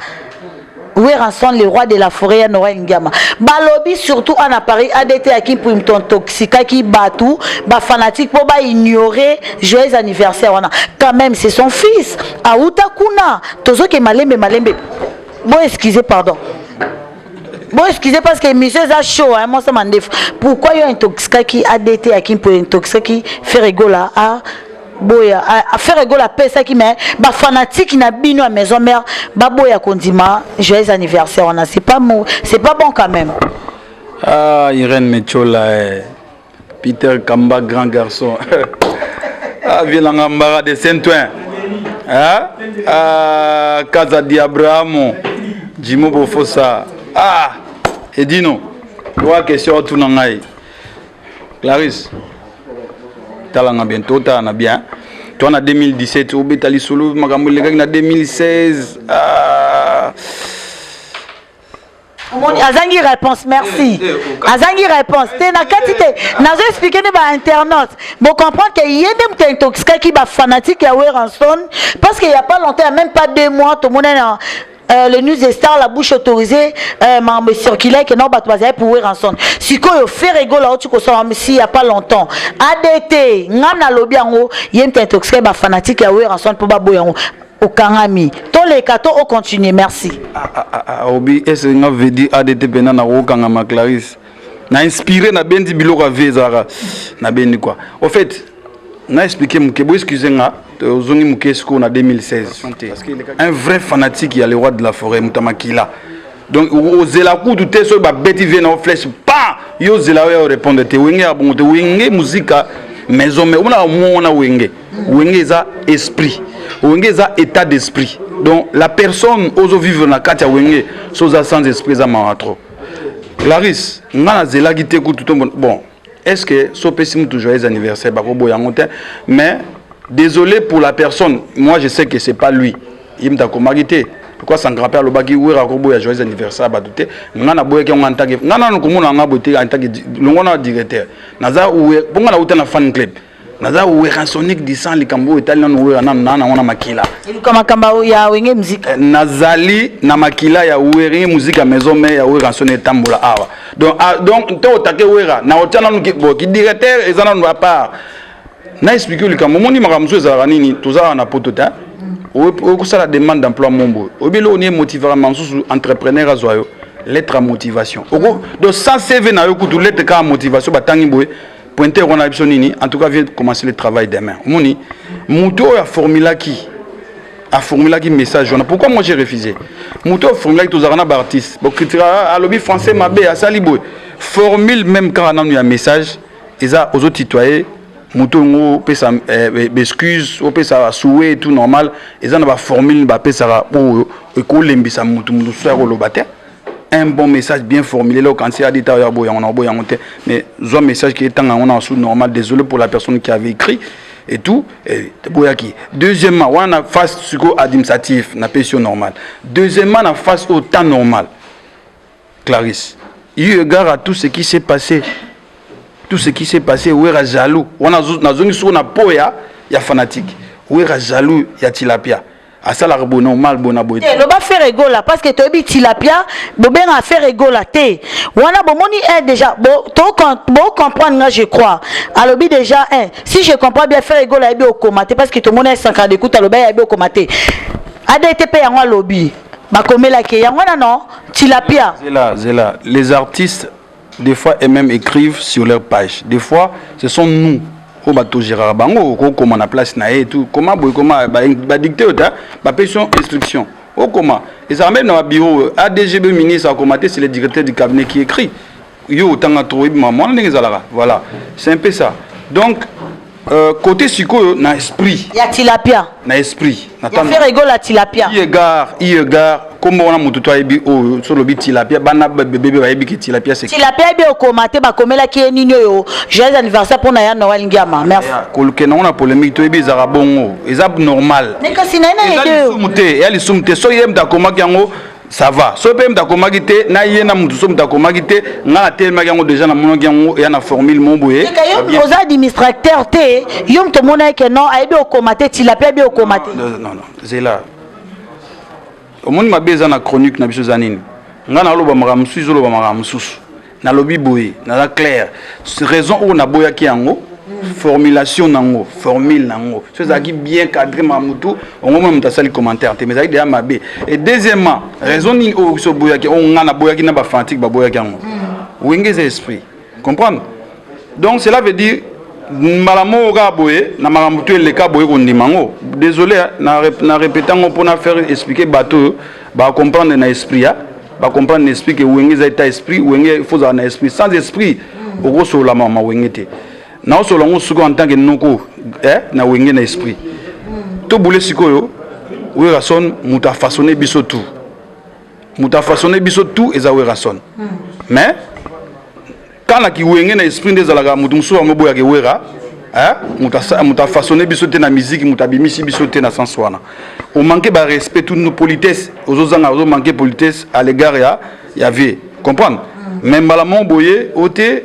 Speaker 3: Werrason, le roi de la forêt ya Noël Ngiama. Balobi surtout ana Paris, ADT ya Kimpui moto intoxikaki bato bafanatique mpo baignorer joyeux anniversaire wana. Quand même, c'est son fils, auta kuna. Tozoke malembe malembe. Bo excusez, pardon, bon, excusez, parce que émission eza chaud, hein. Mwasa mandefu, pourquoi yo intoxikaki ADT ya Kimpui, intoxikaki Ferre Gola a boya Ferre Gola apesaki, mais bafanatike na bino ya maison mère baboya kondima joyeux anniversaire wana? C'est pas mo, c'est pas bon quand même.
Speaker 2: Ah, Irène Mechola, eh. Peter Kamba, grand garçon, ah, Vilanga Mbara de Saint-Ouen, hein? Ah, Kaza di Abrahamo Jimo Bofosa, ah, Edino oa question otuna ngai. Clarisse, talanga bien, totala na bien to na 2017, obeta lisolo makambo elekaki na 2016. Ah.
Speaker 3: Omoni azangi réponse. Merci, azangi réponse te na kati te. Nazo expliquer nde bainternaute bocomprendre ke ye nde moto intoxikaki bafanatique ya Werrason, parce que y a pas longtemps, y a même pas 2 mois, tomoni na le News des Stars, la bouche autorisée, makambo circulaire ke nao bato bazali pour Werrason. Sikoyo Ferre Gola oti kosala si y a pas longtemps. ADT, nga nalobi yango, ye moto intoxikaki bafanatique ya Werrason mpo baboya yango. Okangami, toleka to ocontinue? Merci.
Speaker 2: Ah, ah, ah, obi ese nga veut dire ADT mpena na kokangama. Clarisse, na inspiré, nabendi biloko ya vie ezalaka nabendi quoi. Au fait, na expliqué moke bo, excuse nga, ozongi moke sikoyo na 2016. Un vrai fanatique ya le roi de la forêt, moto ya makila, donc ozela kutu te soki babeti vie na yo flèche pa, yo ozela oyo répondre te. Wenge ya bongo te, Wenge Muzika Maison, mais omonaka mwa wana Wenge. Wenge eza esprit, Wenge eza état d'esprit. Donc la personne ozovivre na kati ya Wenge, so oza sans esprit, eza mawa trop. Clarisse, nga nazelaki te kutu to bon, est ce que so opesi mutu joyeux anniversaire, bakoboya yango te? Mais désolé pour la personne, moi je sais que c'est pas lui, ye mutu akomaki te. Pourquoi Sankara mpe alobaki Wera akoboya joyeux anniversaire bato te? Nga naboyaki yango en tant que nga nanu komona nga boye te, en tant que longo na directeur naza mpo nga nauta na fan club, naza werrasonique du sang. Likambo oyo etali nanu Wera, nanu naa nango na makila.
Speaker 3: Eluka makambo ya Wenge Muzika.
Speaker 2: Nazali na makila ya Wenge Muzika Maison Mère, ya Werrason etambola awa. Donc, ah, donc nto otake Wera na otia nanu bon, ki directeur eza nanu à part. Na explique likambo, omoni makambo mosusu ezalaka nini, tozalaka na poto te, okosala demande d'emploi mombo, oyebi eloko nini emotivaka mosusu entrepreneur azwa yo? Lettre ya motivation. Oko donc sans CV na yo kutu, lettre kaka motivation, batangi boye, pointeur wana biso nini, en tout cas vient commencer le travail demain. Omoni moto oyo aformulaki message wana, pourquoi moi j'ai refusé? Moto oyo aformulaki, tozalaka na baartiste bocritiquaka, alobi français mabe, asali boye. Formule même kaka nanu ya message eza ozo tutoyer moto yango, opesa baexcuse, opesa souhait, tout normal. Eza na baformule bapesaka oyo ekolembisa motu, motu mosusu ya koloba te. Un bon message bien formulé là, quand c'est dit ya boya yango na boya yango te, mais zwa message qui etanga yango na sous normal. Désolé pour la personne qui avait écrit et tout et boyaki. Deuxièmement, wana phase siko administratif napesi yo normal. Deuxièmement, na phase au temps normal, Clarisse, eu égard à tout ce qui s'est passé, tout ce qui s'est passé, Wera jaloux wana, nazongi soko na po ya fanatique. Wera jaloux ya tilapia, asalaka boye normal, boye na boye.
Speaker 3: Te, loba Ferre Gola, parce que toyebi tilapia bobenga Ferre Gola te. Wana bomoni un déjà bocomprendre nga, je crois alobi déjà un, si je comprends bien, Ferre Gola ayebi okoma te, parce que tomoni esankara dekuta alobi ayebi okoma te. Adt mpe yango alobi bakomelaki yango wana non tilapia.
Speaker 2: Zela, zela. Les artistes, des fois, eux-mêmes écrivent sur leur page. Des fois, ce sont nous oyo bato géraka bango, okokoma na place na ye et tout. Koma boye, koma badicte oyo ta bapesi yo instruction, okoma. Ezalaka même na babureau ADGB, ministre akoma te, c'est le directeur du cabinet qui écrit. Yo otanga trop, oyebima mwana ndenge ezalaka. Voilà, c'est un peu ça. Donc côté sikoyo na esprit
Speaker 3: ya tilapia,
Speaker 2: na esprit
Speaker 3: na ya Ferre Gola tilapia.
Speaker 2: Eu égard kombo wana, motu to ayebi oyo so olobi tilapia, bana bébé bayebi ke tilapia c'est
Speaker 3: Tilapia ayebi okoma te, bakomelaki ye nini oyo joyeux anniversaire mpona ya Noël Ngiama, merci.
Speaker 2: Kolukenda ngo na polémique, toyebi ezalaka bongo, eza normal.
Speaker 3: Mais kasi na ye na
Speaker 2: Eza
Speaker 3: yede.
Speaker 2: Lisumu te, eya lisumu te. Soki ye moto akomaki yango, ça va. Soki mpe moto akomaki te, na ye na motu, so moto akomaki te, ngai natelemaki yango déjà, namonaki yango eya na formule mo boye.
Speaker 3: Eka yo oza administrateur te, yo moto omona eke non, ayebi okoma te, tilapia ayebi okoma te.
Speaker 2: Non, non, non, zela. Omoni mabe eza na chronique na biso eza nini? Ngai naloba makambo mosusu, ezoloba makambo mosusu. Nalobi boye, naza clair. Raison oyo naboyaki yango, formulation nango, formule nango so ezalaki bien cadré, makambo tu ongomona moto asali commentaire te, mais ezalaki deya mabe. Et deuxièmement, raison nini oyo biso oboyaki, oyo ngai naboyaki na bafanatique baboyaki yango? Wenge eza esprit, comprendre. Donc cela veut dire mbala moko kaka boye na makambo to eleka boye kondima yango. Désolé, na répéter yango mpona faire expliquer bato oyo bacomprendre na esprit ya bacomprendre na esprit ke Wenge eza état esprit. Wenge faut ozala na esprit. Sans esprit, okosolola mama Wenge te. Naosolola yango sikoyo en tant que noko na Wenge na esprit. Tobule sikoyo, Werason moto afaçonne biso tout, moto afaçonne biso tout eza Werason. Mais kana Wenge na esprit nde ezalaka moto mosusu yango boyaka Ewera moto afaçonne biso te na musique, moto abimisi biso te na sens wana. Omanke barespect, tout nos politesse ozozanga, ozomanke politesse à l'égard ya vie, comprendre. Mais mbala moko boye o te,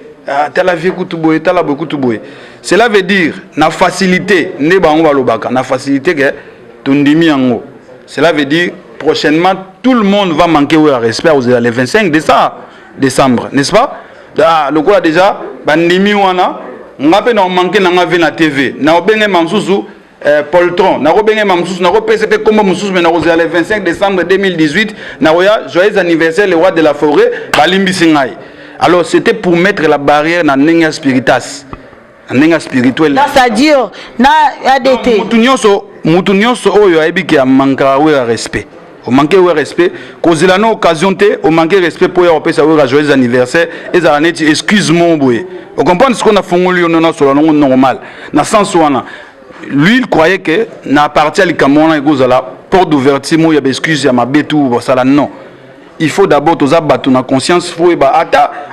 Speaker 2: tala vie kutu boye, tala boye kutu boye. Cela veut dire na facilité nde bango balobaka na facilité ke tondimi yango. Cela veut dire prochainement tout le monde va manquer oyo ya respect ozela le 25 décembre, n'est-ce pas? Ah, lokola déjà bandimi wana, nga mpe na omanke na nga ve na TV na obengema mosusu poltron, nakobengema mosusu, nakopesa mpe kombo mosusu, mais nakozela le 25 décembre 2018, nakoya joyeux anniversaire le roi de la forêt, balimbisi ngai. Alors c'était pour mettre la barrière na ndenge ya spiritas, na ndenge ya spirituel.
Speaker 3: C'est-à-dire na ADT.
Speaker 2: Mutu nyonso oyo ayebi ke amankaka oyo ya respect, omanke oyo respect, kozela na occasion te omanke respect mpo oya kopesa oyo joyeux anniversaire, ezala neti excuse mo boye, ocomprendre. Sikoyo nafongoli yo nasola nango normal na sens wana. Lui, il croyait que na parti ya likambo wana ekozala porte d'ouverture mo ya baexcuse ya mabe tu basala. Non, il faut d'abord toza bato na conscience, faut oyeba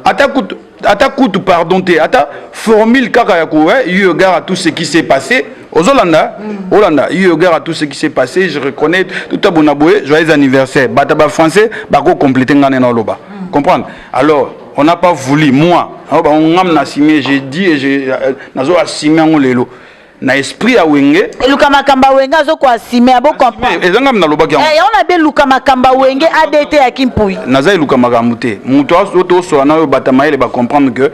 Speaker 2: ata kutu pardon te, ata formule kaka ya ko eu égard à tout ce qui s'est passé. Ozolanda, olanda, eu égard à tout ce qui s'est passé, je reconnais tout abona boye, joyeux anniversaire. Bato bafrançais bakocompléter nga nene oloba, comprendre. Alors on n'a pas voulu, moi ngam na assumer, j'ai dit et je nazo assumer yango lelo na esprit ya Wenge.
Speaker 3: Eluka makambo ya Wenge, azokoasime, abocomprendre.
Speaker 2: Eza ngam nalobaki yango.
Speaker 3: Yango na be eluka makambo ya Wenge, ADT ya Kimpui.
Speaker 2: Naza eluka makambo te. Moto oyo tosola na oyo bato mayele bacomprendre que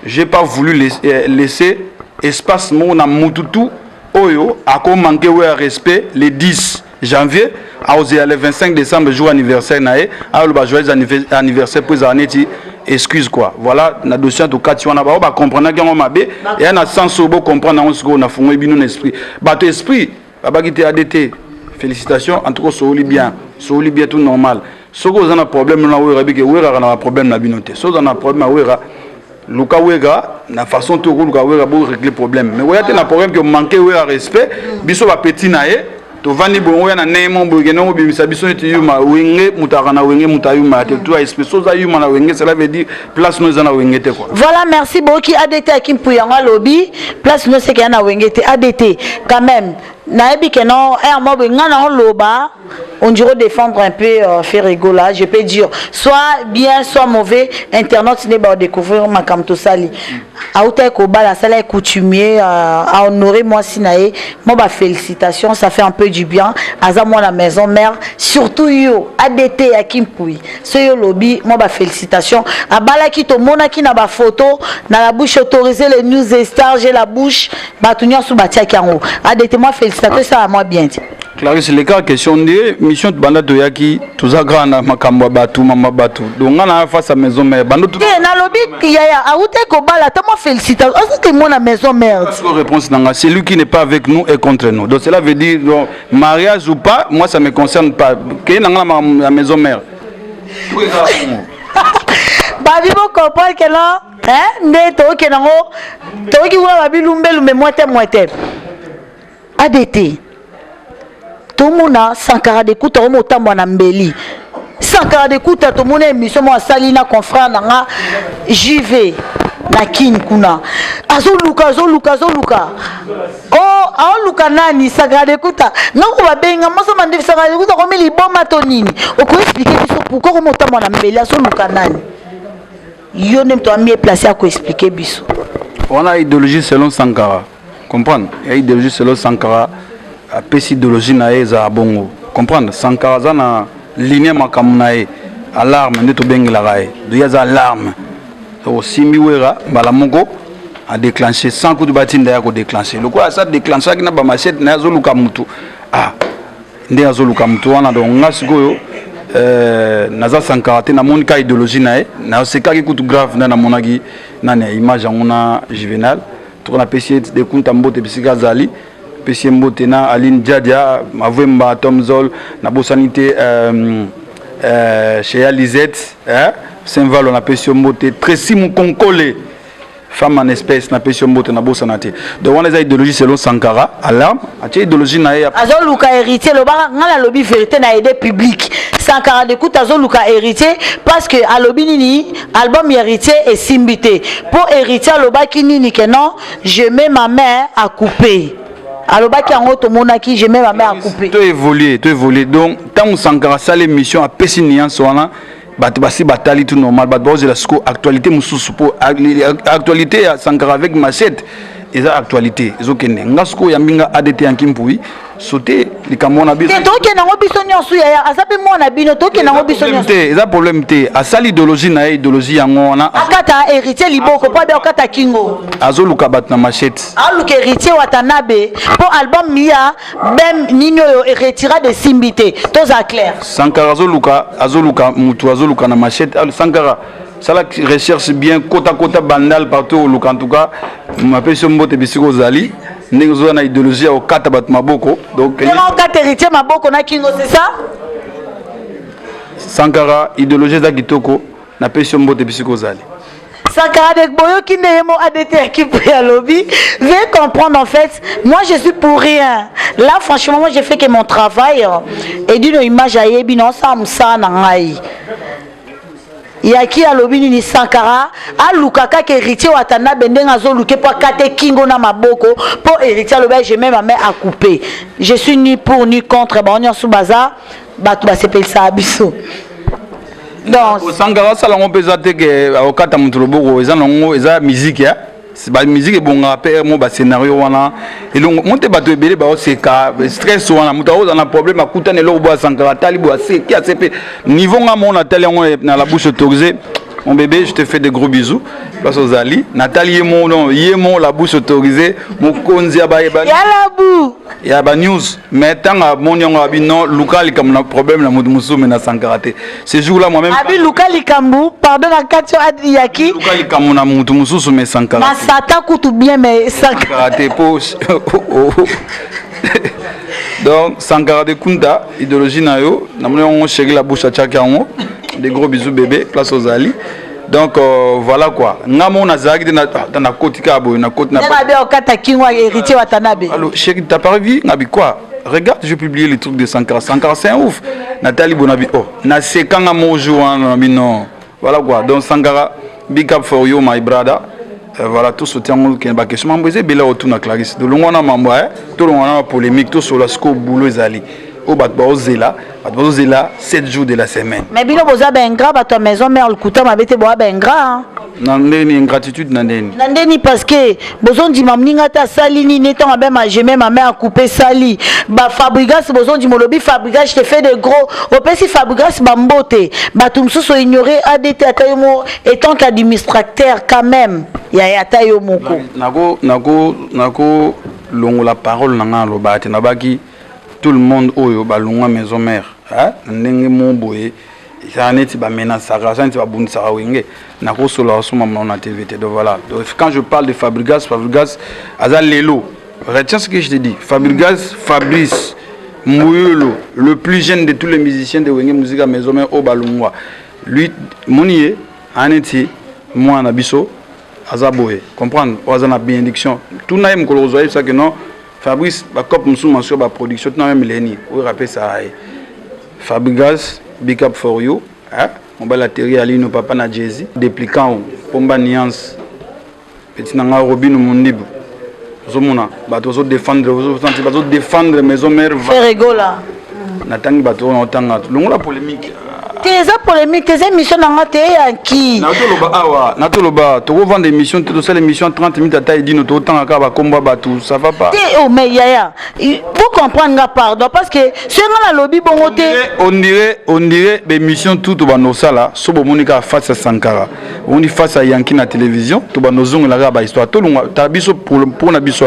Speaker 2: j'ai pas voulu laisser espace moko na mutu tu oyo akomanke oyo ya respect le 10 janvier, akozela le 25 décembre, jour anniversaire na ye, aloba joyeux anniversaire mpo ezala neti excuse quoi. Voilà, na dossier tokati wana, bao bacomprendaki yango mabe, eya na sens oyo bocomprendre yango. Sikoyo nafungoli bino na esprit, bato esprit babaki te. ADT, félicitations en tout cas, sooli bien, sooli bien, tout normal. Soki oza na problème na Wera, bike Weraka na baproblème na bino te. Soki oza na problème ya Wera Luka Wera na façon to koluka Wera bo régler problème. Mais oya te na problème que manquer Wera respect, biso ba petit na ye tovandi bongo oya na ndenge moko boye kende obimisa biso neti yuma wenge moto aka na wenge moto ayuma te tu esprit so oza yuma na wenge cela veut dire place no eza na wenge te quoi.
Speaker 3: Voilà, merci boki adt akimpu yango alobi place no seke ya na wenge te. Adt quand même nayebi ke non air moko boye ngai na oloba, on dirait défendre un peu Ferre Gola, je peux dire soit bien soit mauvais, internaute ne ba découvrir makambo tosali. Auta kobala, asala coutumier, a honoré mwasi na ye. Moi ba félicitation, ça fait un peu du bien. Aza moi la maison mère, surtout yo ADT ya Kimpui so yo lobi moi ba félicitation. Abalaki, tomonaki na ba photo na la bouche autorisée, les news et stars, j'ai la bouche, bato nyonso batiaki yango. ADT, moi félicitation, ça moi bien ti.
Speaker 2: Clarisse, leka question nde mission banda toyaki, toza kaka na makambo ya bato, mama bato. Donc nga na face à maison mère bando.
Speaker 3: Te, nalobi yaya auta kobala, ata mwa félicitation osaki mona maison mère.
Speaker 2: Réponse nanga: celui qui n'est pas avec nous est contre nous. Donc cela veut dire, donc, mariage ou pas, moi ça me concerne pas. Keye nanga na la maison mère.
Speaker 3: Babi bocomprendre ke non, nde tookende yango, toyoki kuna babi lumbelumbe mwete mwete. ADT, tomona Sankara Dekuta omo otambwa na mbeli. Sankara Dekuta, tomona émission mo asali na confrère na nga JV na Kine kuna, azoluka azoluka azoluka o aoluka nani. Sankara Dekuta, ngako babenga moso mandefi. Sankara Dekuta komi liboma to nini? Okoexpliquer biso pourquoi komi otambwa na mbeli, azoluka nani? Yo nde moto amie place ya koexpliquer biso.
Speaker 2: Wana idéologie selon Sankara, comprendre ya idéologie selon Sankara, apesi idéologie na ye, ezala bongo, comprendre. Sankara aza na ligne makambo na ye, alarme nde tobengelaka ye. Donc ye aza alarme, osimbi Wera mbala moko adéclenché sans kutu batinda ya kodéclenche. Lokola asa déclenchaki na bamachete na ye, azoluka mutu, ah nde azoluka mutu wana. Donc nga sikoyo naza Sankara te, namoni ka idéologie na ye, nasekaki kutu grave nde namonaki nani image yango na Juvenal. Toko napesi ye Dekunta mbote bisika azali, pesi ye mbote na Aline Diadia Mavwemba Tomzol, nabosani te Sheya Lisette, eh? Saint Valo, napesi yo mbote. Tracy Mukonkole, femme en espèce, napesi yo mbote, nabosana te. Donc wana eza idéologie selon Sankara, alarme atie idéologie na ye.
Speaker 3: Azoluka héritier. Lobaka ngai nalobi vérité na aide public. Sankara Dekuta azoluka héritier parce que alobi nini? Album héritier esimbi te. Mpo héritier alobaki nini? Ke non, je mets ma main à couper. Alobaki yango, tomonaki je mets ma main à couper.
Speaker 2: To évoluer, to évoluer. Donc ntango Sankara asala émission, apesi nuance wana, bato basi batali tout normal. Bato baozela siko actualité mosusu, mpo actualité ya Sankara avec machette eza actualité ezokende. Nga sikoyo oyambi nga ADT Yanki Mpui, sote likambo wana.
Speaker 3: Te, tokende yango biso nyonso. Yaya aza mpe mwana bino, tokende yango biso nyonso.
Speaker 2: Te, eza problème te. Asali idéologie na ye, idéologie yango wana.
Speaker 3: Akata héritier liboko mpo abe akata kingo.
Speaker 2: Azoluka bato na machette.
Speaker 3: Aluka héritier Watanabe mpo album ya bem nini oyo eretirade esimbi te, toza clair.
Speaker 2: Sankara azoluka, azoluka mutu, azoluka na machette. Sankara, sala recherche bien, kota kota Bandal partout, oluka. En tout cas mapesi yo mbote bisika ozali, ndenge ozoza na idéologie ya kokata bato maboko. Donc
Speaker 3: okata héritier maboko na kingo, c'est ça.
Speaker 2: Sankara, idéologie eza kitoko, napesi yo mbote bisika ozali.
Speaker 3: Sankara de boyoki nde ye mo ADT équipe ya lobi. Veuillez comprendre, en fait, moi je suis pour rien là. Franchement, moi je fais que mon travail et d'une image ayebi na osala mosala na ngai. Yaki alobi nini? Sankara aluka kaka héritier Watanabe ndenge azoluke mpo akate kingo na maboko, mpo héritier alobi je mets ma main à couper. Je suis ni pour ni contre, bango nyonso baza bato basepelisaka biso. Donc
Speaker 2: Sankara asala yango mpe eza te ke akokata moto loboko, eza nango, eza musique ya bamusique ebongaka mpe mo bascénario wana elongo mo te. Bato ebele baoseka stress wana, moto akozala na problème, akutani eloko boyo, asankaka atali boyo, aseki ase mpe niveau. Nga mo natali yango na la bouche autorisée. Mon bébé, je te fais de gros bisous place ozali. Natali ye mo, non, ye mo la bouche autorisée, mokonzi ya bayeba.
Speaker 3: Yalabu.
Speaker 2: Ya banews. Mais ntango amoni yango, abi non, luka likambo na problème na moto mosusu, mais na Sankara te. Ce jour là, moi-même
Speaker 3: Abi luka likambo, pardon, na kati oyo yaki.
Speaker 2: Luka likambo na moto mosusu, mais Sankara.
Speaker 3: Na sata kutu bien, mais
Speaker 2: Sankara te. Po donc Sankara de Kunta, idéologie na yo, namoni yango, chéri la bouche atiaki yango. Des gros bisous bébé, place ozali. Donc voilà quoi, nga moko nazalaki te nakoti kaka boye, nakoti
Speaker 3: na okata kingo Héritier Watanabe.
Speaker 2: Allo chéri, t'as pas vu ngabi quoi? Regarde, je publié les trucs de Sankara. Sankara, c'est un ouf. Natali bonabi, oh, nasekanga mo jour wana, nabi non. Voilà quoi. Donc Sankara, big up for you, my brother. Voilà, tout soutien ke ba question mambo eza ebele otuna Clarisse. Tolongwa na mambo, tolongwa na polémique, tosola sikoyo boulot ezali. Oyo bato baozela, bato bazozela 7 jours de la semaine.
Speaker 3: Mais bino boza baingrat, bato ya Maison Mère, lokuta mabe te, boza baingrat.
Speaker 2: Na ndeni ingratitude na ndeni?
Speaker 3: Na ndeni parce que bozondima moninga te asali nini, ntango abema jeme mama akupe sali baFabregas, bozondima olobi Fabregas, je te fais de gros, opesi Fabregas bambote, bato mosusu oignore adt, ata yo mo étant qu'administrateur quand même ya ata yo moko.
Speaker 2: Nako nako nako longola parole na ngai, alobaka te, nabaki tout le monde oyo balongwa Maison Mère na ndenge mo boye, ezala neti bamenasaka, eza neti babundisaka Wenge, nakosolaka so mama na TV te. Donc voilà. Donc, quand je parle de Fabregas, Fabregas aza lelo, retiens ce que je te dis, Fabregas, Fabrice Mbuyolo, le plus jeune de tous les musiciens de Wenge Musica Maison Mère oyo balongwa, lui moni ye aya neti mwana biso, aza boye, comprendre, oyo aza na bénédiction. Tuna ye mokolo kozwa, yebisaki non, Fabrice bacope mosusu maso baproduction, tuna meme leni oyo apesaka ye. Fabregas, big up for you, hein? Mobali ateri alino, papa na Jezi dépliquant pomba nuance, petit na nga Robino Mondibu, ozomona bato bazodéfendre, ozosanti bazodéfendre Maison Mère.
Speaker 3: Ferre Gola.
Speaker 2: Natangi bato oyo naotanga, longola polémique.
Speaker 3: Te, eza polémique te, eza émission na nga te, eyanki.
Speaker 2: Natoloba awa, natoloba, tokovanda émission te, tosala émission 30 minutes, ata edino totanga kaka bakombo ya bato, ça va pas.
Speaker 3: Te, oh, mais yaya, faut comprendre nga, pardon, parce que soki nga nalobi bongo te.
Speaker 2: On dirait bémission tout tobanda osala so, bomoni kaka face ya Sankara, bomoni face ya Yanki na télévision, tobanda ozongela kaka bahistoire. Tolongwa ta biso mpona biso,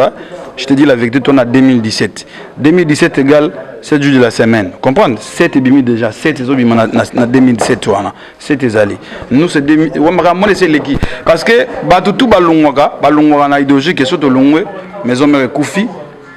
Speaker 2: je te dis la vérité, to na 2017, 2017 égale 7 jours de la semaine, comprendre, 7 ebimi déjà, 7 ezobima na 2017 wana, 7 ezali nous, c'est makambo mona esi eleki, parce que bato tu balongwaka, balongwaka na idéologie ke so tolongwe, Maison Mère ekufi,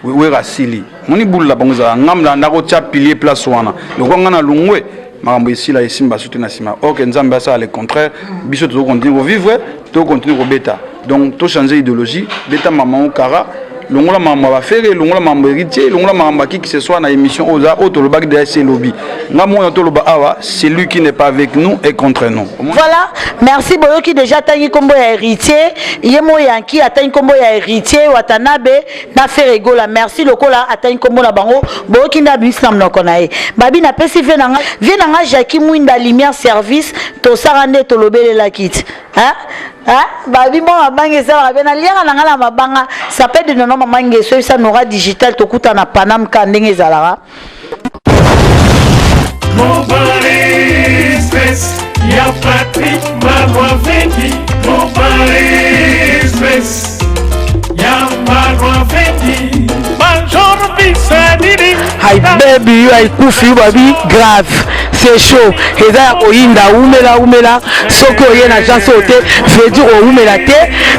Speaker 2: Wera asili, moni bulula bango ezala ngambo na kotia pilier place wana, lokwa nga na longwe, makambo esila, esimba so te na nsima. Or que Nzambe asala le contraire, biso tozocontinue kovivre, tozocontinue kobeta. Donc tochange idéologie, beta mama okara, longola makambo ya baFerre, longola makambo Héritier, longola makambo ya qui que ce soit na émission oyo oza oyo tolobaki déjà esi elobi nga mona toloba awa, celui qui n'est pas avec nous est contre nous.
Speaker 3: Voilà, merci. Boyoki déjà atangi nkombo ya Héritier, ye mo Yanki atangi nkombo ya Héritier Watanabe na Ferre Gola. Merci lokola atangi nkombo na bango, boyoki nde abimisi na monoko na ye. Babi napesi vie na nga, vie na nga Jacki Mwinda Lumière Service, tosala nde tolobelelaki ti, hein? Hein? Babi mwa mabanga esalaka mpe naliaka na ngai na mabanga sape de nono mama ngeso oyebisa Nora Digital, tokuta na Panam ka ndenge ezalaka.
Speaker 9: Mobile Express, ya Patrick Malwavengi. Mobile Express, ya Malwavengi. Major Bisadidi.
Speaker 6: Hi baby, yo aikufi yo, babi grave, c'est chaud, eza ya koyinda, umela umela. Soki oye na agence oyo te, veut dire oumela te.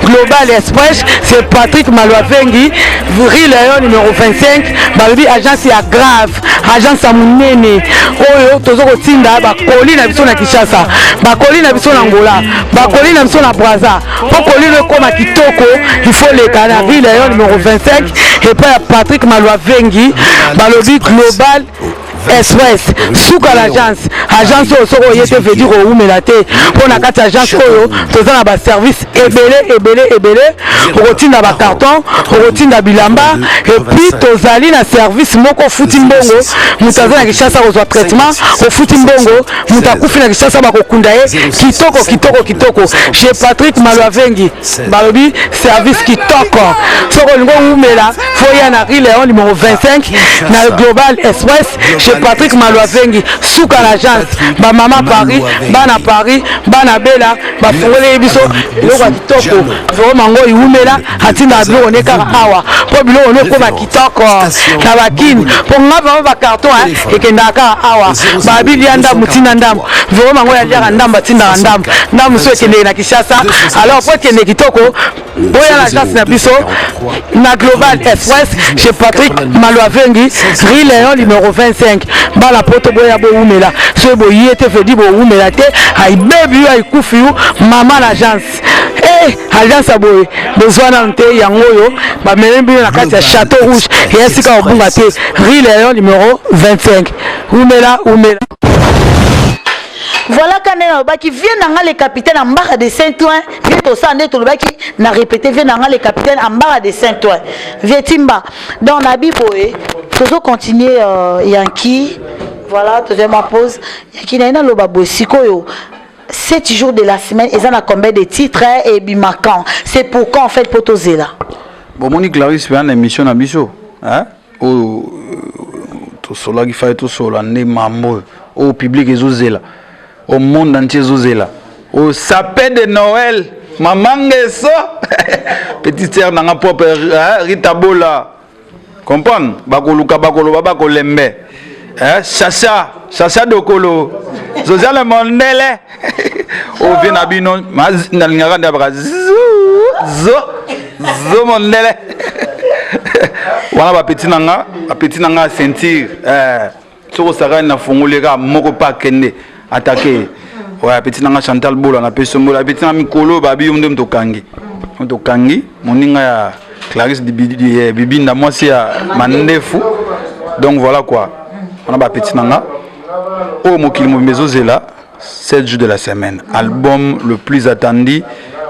Speaker 6: Global Express, c'est Patrick Malwavengi, rue Léon numéro 25. Balobi agence ya grave, agence ya monene oyo toza kotinda bakoli na biso na Kinshasa, bakoli na biso na Angola, bakoli na biso na Braza. Mpo kolino ekóma kitoko, il faut leka na rue Léon numéro 25 epai ya Patrick Malwavengi. Balobi Global Express, suka l'agence. Agence oyo soki oye te, veut dire oumela te, mpo na kati ya agence oyo toza na baservice ebele ebele ebele. Okotinda bacarton, okotinda bilamba, et puis tozali na service moko, ofuti mbongo, moto aza na Kinshasa kozwa traitement, ofuti mbongo, moto akufi na Kinshasa bakokunda ye kitoko kitoko kitoko chez Patrick Malwavengi. Balobi service kitoko. Soki olingi oumela, faut ya na rue Léon numéro 25 na Global Express chez Patrick Malwavengi, suka na agence. Bamama Paris, bana Paris, bana Bela, bafungoleli biso biloko ya kitoko vraiment. Ngo iwumela, atindaka biloko ne kaka awa mpo biloko ne ekóma kitoko na bakini, mpo nga vraiment bacarton ekendaka kaka awa. Babilia ndambu, ntina ndambu, vraiment ngo yaliaka ndambu, atindaka ndambu, ndambu so ekendeke na Kinshasa. Alors po ekende kitoko. Boya na agence na biso na Global Express chez Patrick Maluavengi, rue Léon numéro 25. Bala poto boya bowumela. Soki boye te vedi bowumela te, ayibebi yo ayikufi yo mama na agence. Eh, agence ya boye bozwa nanu te yango oyo bamemi bino na kati ya Château Rouge ya esika kobunga te, rue Léon numéro 25. Wumela wumela.
Speaker 3: Voilà quand nde nalobaki vie na nga le capitaine Ambara de Saint-Ouen, vie tosala nde tolobaki na répété vie na nga le capitaine Ambara de Saint-Ouen. Vie Timba. Donc na biboye tozo continuer Yankee. Voilà, tozo ma pause. Yankee na naloba boye sikoyo 7 jours de la semaine eza na combien de titres et bima quand? C'est pour quand en fait potozela?
Speaker 2: Bon moni Clarisse pe na émission na biso, hein? Oyo tosolaki fai tosola nde mambo oyo public ezozela, au monde entier ezozela, oyo sapin de Noël mama Ngeso petite sœur nanga propre, hein, Rita Bola, comprendre bakoluka bakoloba bakolembe, hein, Chacha Chacha Dokolo Zozia le mondele ovie na bino nalingaka nde baka zo zo mondele wana bapeti na nga, bapeti na nga ceinture, soki osakani na fongoli kaka moko pa akende atake. Ouais, apeti na nga Chantal Bola na peso mbola, apeti na mikolo babi yo nde moto okangi, moto okangi moninga ya Clarisse Bibinda mwasi ya mandefu. Donc voilà quoi, wana bapeti na nga oyo mokili mobimba ezozela. 7 jours de la semaine, album le plus attendu,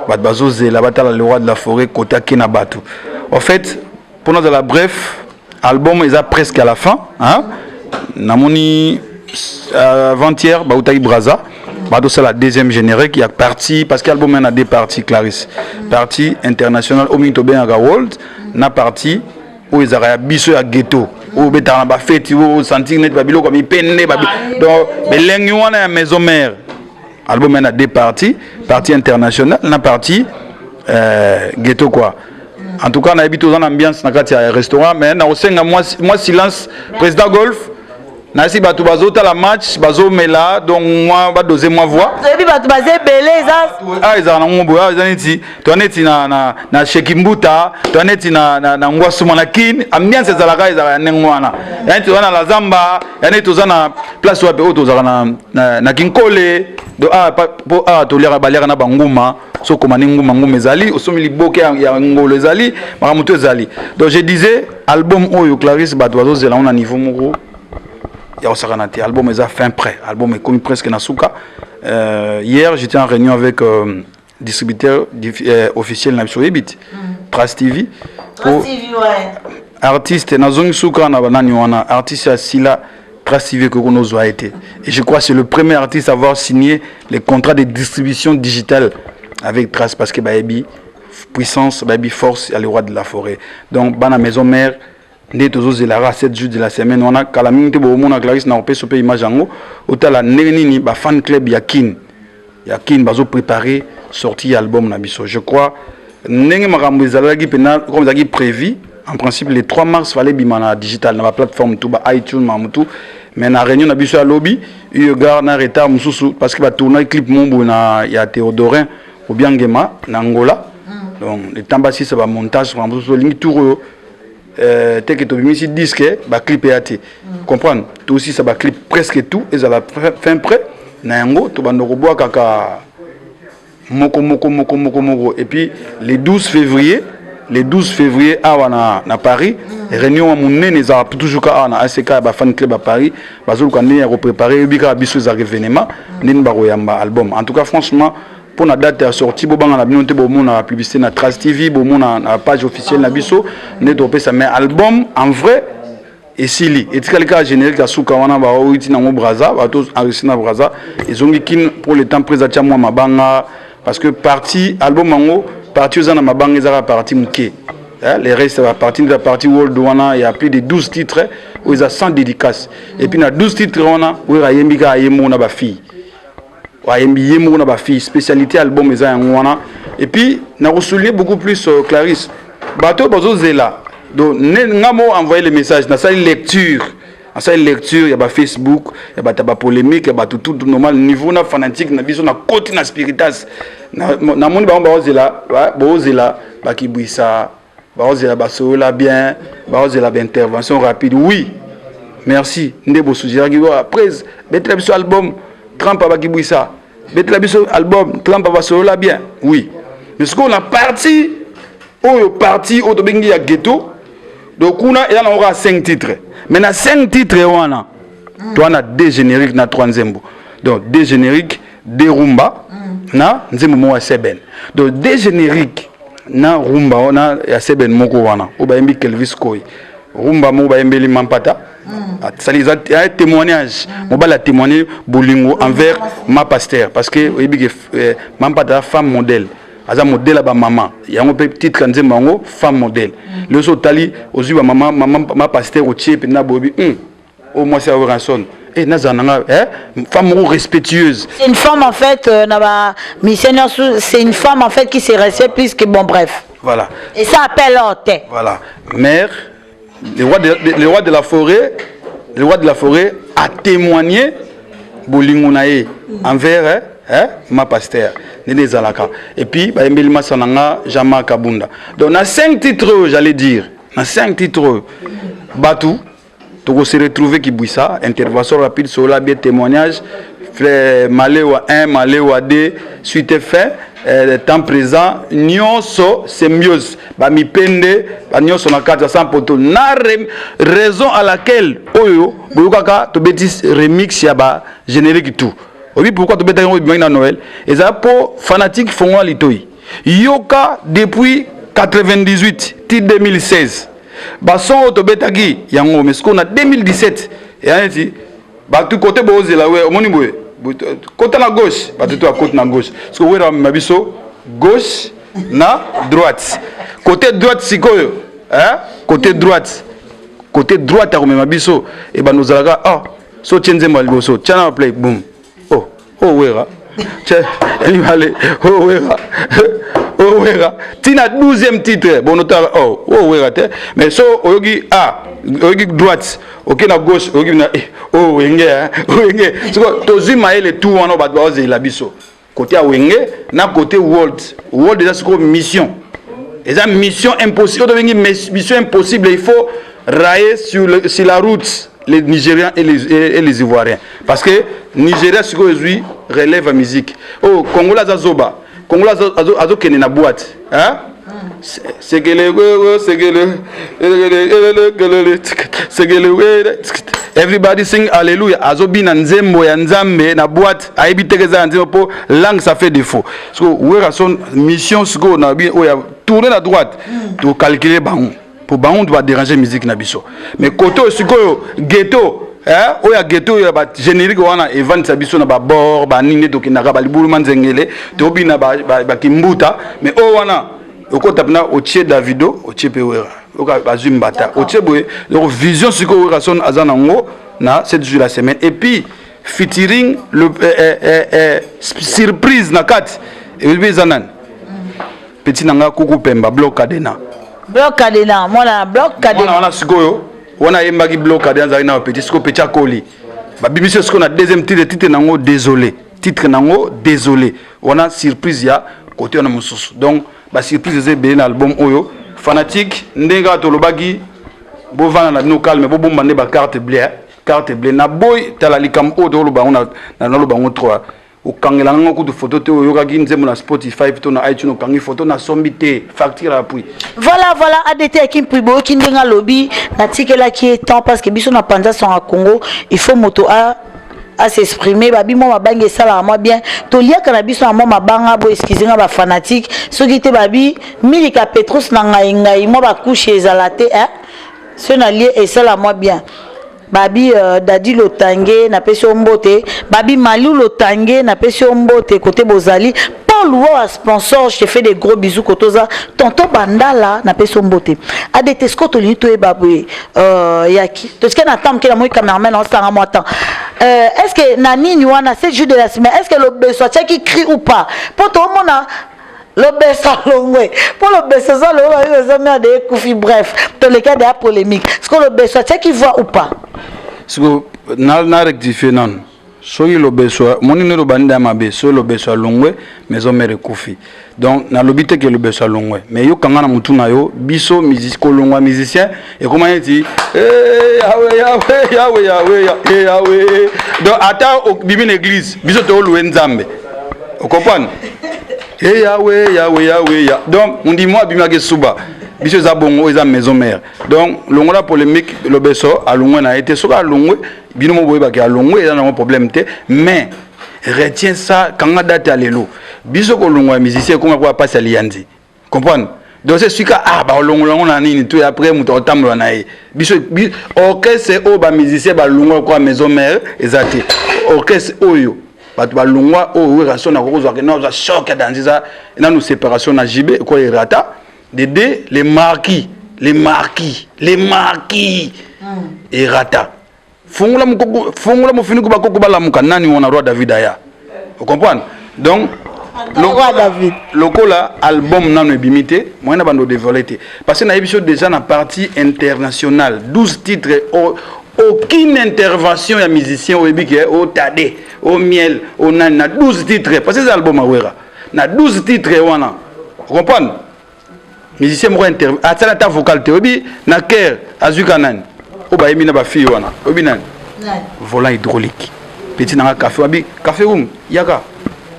Speaker 2: bato bazozela batala le roi de la forêt kota ke na bato. En fait, pour nazala bref, album eza presque à la fin, hein? Namoni avant-hier bautaki Braza, batosala deuxième générique ya partie, parce que album na deux parties, Clarisse, partie internationale oyo mingi tobengaka world, na partie oyo ezalaka ya biso ya ghetto, oyo obetaka na bafeti, oyo osentir neti babiloko ya mipende, donc belengi wana ya maison mère. Album na deux parties, partie internationale na partie ghetto quoi. En tout cas nayebi toza na ambiance na kati ya restaurant, mais nakosenga mwa silence. Président Golf nayesi bato bazotala match, bazomela, donc mwa badose mwa voix.
Speaker 3: Toyebi bato baza ebele eza.
Speaker 2: Ah, ezala nango boye, ah, eza neti toa neti na Shekimbuta, toa neti na Ngwasuma na Kine, ambiance ezalaka ezalaka ya ndenge wana, ya neti toza na Lazamba, ya neti toza na place wapi oyo tozalaka na Kinkole. Donc ah, po ah, toliaka baliaka na banguma, so okoma ni nguma, nguma ezali, osomi liboke ya ngolo, ezali makambo to ezali. Donc je disais, album oyo Clarisse, bato bazozela ngo na niveau moko ya kosakana te. Album eza fin prêt, album ekomi presque na suka. Hier j'étais en réunion avec distributeur officiel na biso, oyebi te, Trace TV.
Speaker 3: Po TV, ouais.
Speaker 2: Artiste nazongi suka na banani wana, artiste ya sila Trace TV ekoki nozwa ye te. Et je crois c'est le premier artiste à avoir signé les contrats de distribution digitale avec Trace, parce que bayebi puissance, bayebi force ya le roi de la forêt. Donc bana maison mère nde tozozelaka 7 jours de la semaine wana, kala mingi te bomona Clarisse na kopesa mpe image yango, otala ndenge nini bafan club ya Kin, ya Kin bazopréparer sortie ya album na biso. Je crois ndenge makambo ezalaki mpena comme ezalaki prévu, en principe le 3 mars fallait bima na digital, na baplateforme tout, ba iTunes, makambo tout. Mais na réunion na biso ya lobi, eu égard na retard mosusu, parce que batournaki clip mo boye na ya Théodorin Obiangema na Angola, donc le temps basisa bamontage, makambo mosusu olingi tour oyo teke tobimisi disque, baclip eya te, comprendre, tosisa baclip presque tout ezala fin prêt na yango, tobanda kobwakaka moko moko moko moko moko. Et puis le 12 février, le 12 février awa na Paris, réunion ya monene ezalaka toujours ka awa na ACK ya bafan club ya Paris, bazoluka ndenge ya kopréparer. Oyebi kaka biso ezalaka événement ndenge bakoyamba album. En tout cas franchement, mpo na date ya sortie, bobanga na bino te, bomona publicité na Trace TV, bomona na page officielle na biso nde topesa. Mais album en vrai esili, etikali kaka générique ya suka wana, baoiti nango Braza, bato enregistré na Braza, ezongi Kine pour le temps près atia mwa mabanga, parce que partie album yango, partie oza na mabanga ezaka partie moke. Les restes partie de la partie world wana, il y a plus de 12 titres oyo eza sans dédicace. Et puis na 12 titres wana, oyo ayembi kaka ye moko na bafille, ayembi ye moko na bafille, spécialité album eza yango wana. Et puis nakosouligner beaucoup plus, Clarisse, bato oyo bazozela, donc nga mo envoyé le message, nasali lecture, asali lecture ya bafacebook ya bato ya bapolémique ya bato tout normal niveau na fanatique na biso, na koti na spiritas, namoni bango baozela, baozela Bakibwisa baozela basolola bien, baozela baintervention rapide. Oui, merci nde bosuggéraki après betela biso album Trump Bakibwisa, betela biso album Trump basolola bien. Oui, mais sikoyo na partie oyo, partie oyo tobengi ya ghetto, donc kuna eza nango kaka 5 titres, mais na 5 titres wana toa na deux génériques na 3 nzembo. Donc deux génériques, deux rumba na nzembo moko ya seben. Donc deux génériques na rumba wana ya seben moko wana oyo bayembi Kelvis Koi, rumba moko bayembeli Mampata, asali eza un témoignage, mobali atémoigné bolingo envers ma pasteur, parce que oyebi ke Mampata aza femme modèle, aza modèle ya bamama. Yango mpe titre ya nzembo yango, femme modèle. Lelo so otali, ozwi bamama, mama ma pasteur, otie mpenza boyebi oyo mwasi ya Werrason, eh, nazala nanga eh, femme moko respectueuse.
Speaker 3: C'est une femme en fait, na ba missionnaire, c'est une femme en fait qui se respecte plus que, bon, bref.
Speaker 2: Voilà.
Speaker 3: Et ça appelle l'autre.
Speaker 2: Voilà, mère, le roi de la forêt, le roi de la forêt a témoigné bolingo na ye envers eh, ma pasteur ndenge ezalaka. Et puis bayembeli masa na nga Jean-Marc Kabunda. Donc na cinq titres oyo, j'allais dire na cinq titres oyo, bato tokose retrouver Kibwisa, intervention rapide, sola bien, témoignage, frère Malewa 1, Malewa 2, suite, fin, temps présent, nyonso symbiose, bamipende banyonso na kati ya sans poto na raison à laquelle oyo boyokaka tobeti remix ya bagénérique tout. Oyebi pourquoi tobetaki yango? Ebimaki na Noël, ezala mpo fanatique fongola litoi, yoka depuis 98 ti 2016 bason oyo tobetaki yango. Mais sikoyo na 2017 eya neti bato kote boozela we, omoni boye, kota na gauche, bato to akoti na gauche. Sikoyo Wera bamema biso gauche na droite, côté droite sikoyo, hein? Côté droite, côté droite akomema biso ebanda ozalaka oh, so tie nzembo ya liboso, tia na play, boum, oh, oh Wera, ya mibale, oh Wera, oh Wera, ntina 12e titre. Bon, otala, oh, oh Wera te. Mais so oyoki a oyoki droite, oke na gauche, oyoki na eh, oh Wenge, hein, Wenge. Siko tozwi mayele tu wana, bato baozelela biso côté ya Wenge na côté world. World eza sikoyo mission, eza mission impossible oyo tobengi mission impossible. Il faut rayer sur la route les Nigérians et les Ivoiriens, parce que Nigeria sikoyo ezwi relève ya musique. Oyo Congolais aza zoba, Congolais azokende na boîte, hein? Sekele sekele sekele, everybody sing hallelujah, azobina nzembo ya Nzambe na boîte, ayebi teke eza ya nzembo mpo langue ça fait défaut. Sikoyo Werason mission sikoyo na oyo ya tourner na droite, tocalcule bango mpo bango to badéranger musique na biso. Mais côté oyo sikoyo ghetto, oyo ya ghetto, oyo ya bagénérique wana evandisa biso na babord banini nde tokendaka balibuluma nzengele, tobina bakimbuta. Mais oyo wana okota mpena, otie Davido, otie mpe Wera, oka bazwi mbata, otie boye. Donc vision sikoyo Werason aza nango na 7 jours la semaine, et puis featuring le surprise na kati eyebi eza nani? Petit na nga Kuku Pemba, Bloc Cadena.
Speaker 3: Bloc Cadena, mwana Bloc Cadena.
Speaker 2: Mwana wana sikoyo wana ayembaki Bloc Cadena, azalaki na petit. Sikoyo petit akoli, babimisi sikoyo na deuxième titre, titre nango Désolé, titre nango Désolé. Wana surprise ya côté wana mosusu. Donc basurprise eza ebele na album oyo. Fanatique, ndenge kaka tolobaki, bovanda na bino calme, bobomba nde bacarte bleue, carte bleue na boy. Tala likambo oyo toloba yango, naloba yango 3, okangela ngango kutu photo te. Oyokaki nzembo na Spotify to na iTunes, okangi photo, nasombi te, facture à l'appui.
Speaker 3: Voilà, ADT aki mpui, boyoki ndenge alobi. Natikelaki ye temps parce que biso na panza songa Congo, il faut moto a s'exprimer. Babi mwa mabanga esalaka mwa bien, toliaka na biso na mwa mabanga. Bo excuse nga bafanatique soki te, babi milika Petrus na ngai ngai mwa bakushe ezala te, eh? So nalie esala mwa bien. Babi Dadi Lotange, napesi yo mbote. Babi Malu Lotange, napesi yo mbote kote bozali. Paul Wawa sponsor, je te fais des gros bisous kotoza. Tonton Bandala, napesi yo mbote. ADT, siko tolingi toyeba boye, yaki tosike na temps moke na moi, cameraman osanga mwa temps. Est ce que na nini wana 7 jours de la semaine, est ce que Lobeso atiaki cri ou pas? Mpo toomona Lobeso alongwe, mpo Lobeso eza loyo eza merde ekufi. Bref, toleki ya polémique. Siko Lobeso atiaki voix ou pas?
Speaker 2: Siko na rectifie nanu. Soki Lobeso omoni nde loba nde ya mabe, soki Lobeso alongwe maison mère ekufi. Donc nalobi te ke Lobeso alongwe, mais yo kanga na mutu na yo biso music kolongwa musicien ekoma neti eh, yawe yawe yawe yawe yawe yawe. Donc ata obimi na église biso toluwe Nzambe. Ocomprendre? Eh yawe yawe yawe ya. Donc mondimo abimaki suba. Biso eza bongo eza maison mère. Donc longola polémique Lobeso alongwe na ye te. Soki alongwe bino mo boyebaki alongwe eza nango problème te, mais retiens ça, kanga date ya lelo. Biso kolongwa ya musicien ekoma kwa pasi ya liyanzi. Comprendre? Donc c'est suka ah ba olongola ngo na nini tout après moto akotambola na ye. Biso orchestre oyo ba musicien balongwa kwa maison mère eza te. Orchestre oyo bato balongwa oyo Werrason akokozwa ke non, choc ya danse eza nanu séparation na JB ekoya erata. De deux, les marquis, les marquis, les marquis erata. Fungola mokoko, fungola mofiniko bakoko balamuka nani wana roi David aya. Vous comprenez? Donc
Speaker 3: roi David
Speaker 2: lokola album nano ebimi te, moyen na bando dévoiler te. Parce que nayebi biso déjà na partie internationale 12 titres, aucune intervention ya musicien oyebi ke o Tade, o Miel, o nani na 12 titres parce que c'est album awera. Na 12 titres wana. Vous comprenez? Musicien moko inter atsala ata vocal te, oyebi na cœur azwika nani oyo bayembi na bafille wana, oyebi nani? Volant hydraulique petit nanga café wabi café um yaka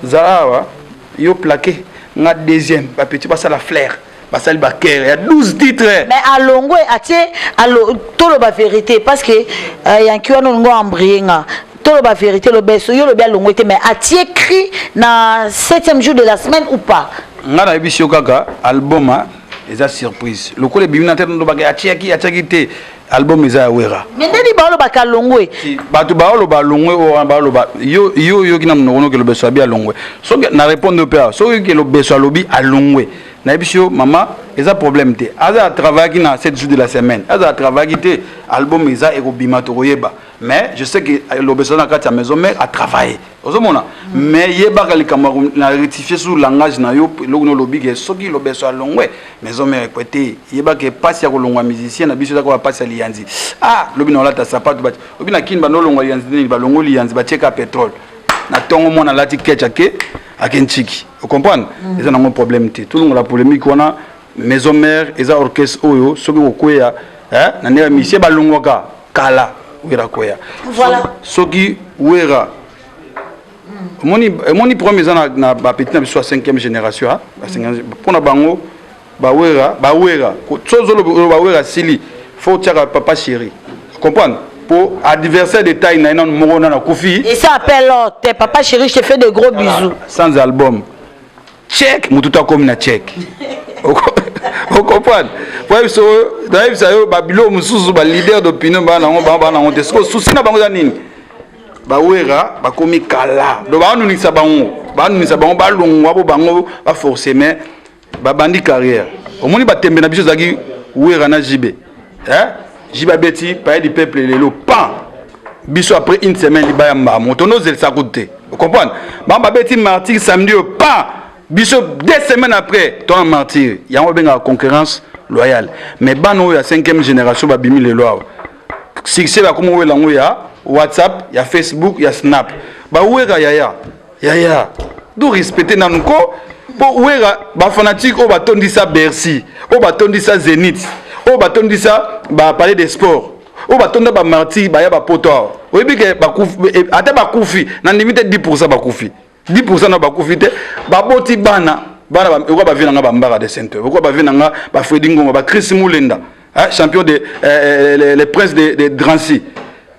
Speaker 2: zala awa yo plaqué nga deuxième bapeti basala flair basali bakere ya 12 titres.
Speaker 3: Mais alongwe atie alo toloba vérité parce que yanki wana olingo embrouiller nga. Toloba vérité, Lobeso, yo lobi alongwe te, mais atie cri na septième jour de la semaine ou pas?
Speaker 2: Nga nayebisi yo kaka album eza surprise lokola ebimi na te, ndobaka atiaki atiaki te, album eza ya Wera.
Speaker 3: Mais ndeni baolobaka alongwe?
Speaker 2: Bato baoloba alongwe oyo wana baoloba yo yo oyoki na monoko noki Lobeso abi alongwe. Soki na répondre mpe awa, soki oyoki Lobeso alobi alongwe, nayebisi yo mama eza problème te. Aza atravaillaki na 7 jours de la semaine, aza atravaillaki te, album eza ekobima tokoyeba. Mais je sais que Lobeso aza na kati ya maison mère atravaille, ozomona. Mais yebaka likambo na rectifier sur langage na yo, eloko na olobi ke soki Lobeso alongwe maison mère ekwe te. Yebaka epasi ya kolongwa musicien na biso eza kaka pasi ya liyanzi. Ah, lobi na olata sapato bati obi na kini bando olongwa liyanzi nini, balongoli liyanzi batie ka pétrole na ntongo, mwana alati ketch ake ake ntiki. Ocomprendre? Eza nango problème te, tolongola polémique wana. Maison mère eza orchestre oyo soki kokweya na ndenge ya musicien balongwaka kala, Wera kweya.
Speaker 3: Voilà.
Speaker 2: Soki Wera omoni omoni problème eza na bapeti na biso ya 5e génération, mpona bango bawera bawera so ozoloba bawera sili, faut otiaka papa chéri, comprendre, po adversaire de taille na ye nanu moko nanu akufi.
Speaker 3: Et ça appelle l'autre papa chéri, je te fais de gros bisous.
Speaker 2: Sans album check motu to akomi na check, ocomprendre? Po nayebisa yo babiloko mosusu, baleader d'opinion baa nango, bango baa nango te. Siko susi na bango eza nini? Bawera bakomi kala, donc baanunisa bango, baanunisa bango balongwa po bango baforce. Mais babandi carrière, omoni batembe na biso ezalaki Wera na JB. JB abeti Palais du Peuple lelo pan biso, après une semaine libaya mbamo tondo ozelisa kutu te, ocomprendre? Bango babeti Martyr samedi oyo pan biso, 2 semaines après tona Martyr. Yango babengaka concurrence loyale. Mais bana oyo ya 5e génération babimi lelo awa, succès bakoma owela yango ya WhatsApp, ya Facebook, ya Snap. Bawera yaya yaya do respecte nanu ko mpo Wera bafanatike oyo batondisa Bercy, oyo batondisa Zénith, oyo batondisa bapalais de sport, oyo batonda bamartyr, baya bapoto awa, oyebi ke ata bakufi na ndimi te 10 bakufi, 10 na bakufi te. Baboti bana, bana okoa bavie na nga bambara de sainte, okoa bavie na nga bafredi Ngoma, bachris Mulenda, champion de les princes de Drancy,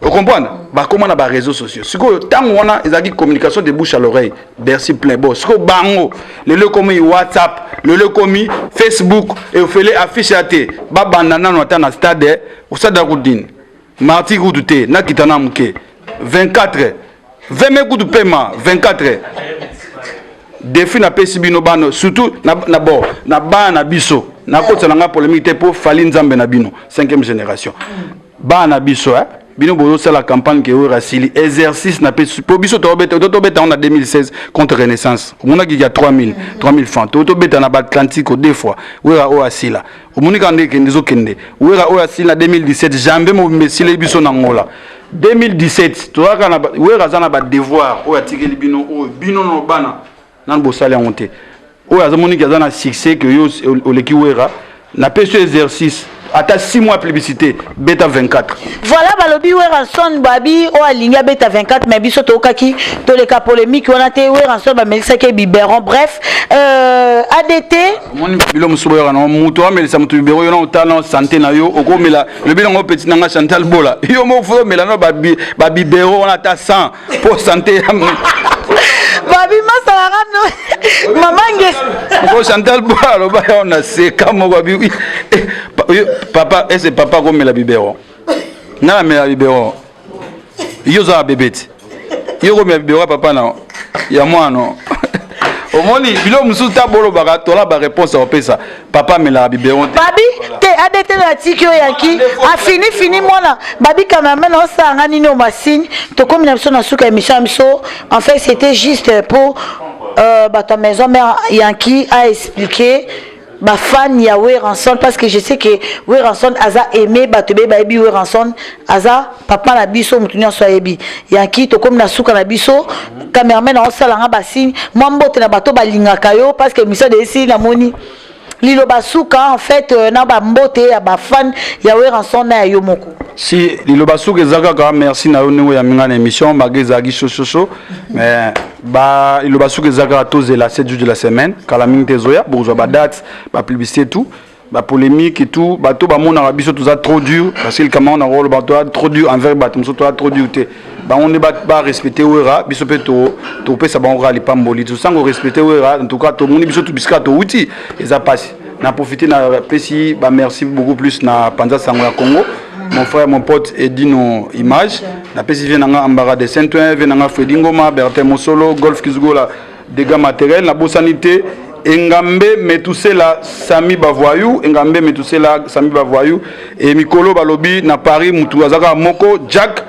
Speaker 2: ocomprendre? Bakóma na baréseaux sociaux. Sikoyo ntango wana ezalaki communication de bouche à l'oreille, Bercy plein. Bon, sikoyo bango lelo ekomi WhatsApp, lelo ekomi Facebook, efele affiche ya te. Babanda nano ata na stade, ostade ya kudini Martyr kutu te, nakita na moke 24 20 mai kutu pema 24. Défi napesi bino bana, surtout na bo na bana na biso, nakotisa na nga polémique te mpo Fally nzambe na bino 5e génération. Bana na biso, eh? Bino bozosala campagne ke oyo rasili exercice napesi mpo biso tobeta yango na 2016 contre Renaissance, omonaki ya 3000 3000 francs, tobeta na baatlantique deux fois. Wera oyo asila, omoni kaka nde ekende ezokende. Wera oyo asili na 2017 janvier mobimba esili biso na Ngola. 2017 tozalaka na Wera aza na badevoir oyo atikeli bino, oyo bino no bana nanu bosali yango te. Oyo azomoniki aza na succès ke yo oleki Wera, napesi yo exercice ata 6 mois publicité, beta 24.
Speaker 3: Voilà, balobi Werrason babi oyo alingi abeta 24, mais biso toyokaki, toleka polémique wana te. Werrason bamelisaki biberon, bref, ADT.
Speaker 2: Omoni bilo mosusu boyoka nango, moto amelisa moto biberon, yo na otala santé na yo, okomela lobi nango. Petit nanga Chantal Bola, yo moko fo omela no babiberon wana ata 100 mpo santé ya
Speaker 3: Babi masalaka no mama nge.
Speaker 2: Ko Chantal Bola aloba yo na seka moko abi papa ese papa akomela biberon, nga namela biberon, yo oza na bebe te, yo komela biberon ya papa na ya mwana. Omoni biloko mosusu ta bolobaka, tola baréponse akopesa papa amelaka biberon te.
Speaker 3: Babi te, ADT na tiki oyo yaki afini fini mwana babi cameraman osanga nini o masine. Tokomi na biso na suka émission ya biso. En fait, c'était juste pour bato ya maison mère. Yanki a expliqué bafan ya Werrason, parce que je sais que Werrason aza aimé, bato ebeye bayebi Werrason aza papa na biso, motu nyonso ayebi. Yanki, tokomi na suka na biso. Cameraman aosalanga basigne. Mwa mbote na bato balingaka yo, parce que émission de esili. Namoni liloba suka, en fait, na bambote ya bafan ya Werrason na ya yo moko.
Speaker 2: Si liloba suka eza kaka merci na yo ndenge oyambi nga na émission, malgré ezalaki chaud, mais ba liloba suka eza kaka tozela 7 jours de la semaine, kala mingi te ezoya, bokozwa badate, bapublicité, tout bapolémique et tout. Bato bamonaka biso toza trop dur, parce que likambo na koloba, toza trop dur envers bato mosusu, toza trop dur te. Bango nde barespecte Wera, biso mpe topesa bango kaka lipamboli. Tosango respecte Wera. En tout cas, tomoni biso bisika towuti eza mpasi. Na profite, napesi bamerci beaucoup plus na Panza Sango ya Congo, mon frère, mon pote Edino Image. Napesi vie nanga Ambara de Saint-Ouen, vie nanga Fredi Ngoma, Bertin Mosolo, Golf Kizgola, dégâts matériel. Nabosani te Engambe Metusela, Sami Bavoyou, Engambe Metusela, Sami Bavoyou. E mikolo balobi na Paris mutu azaka moko, Jack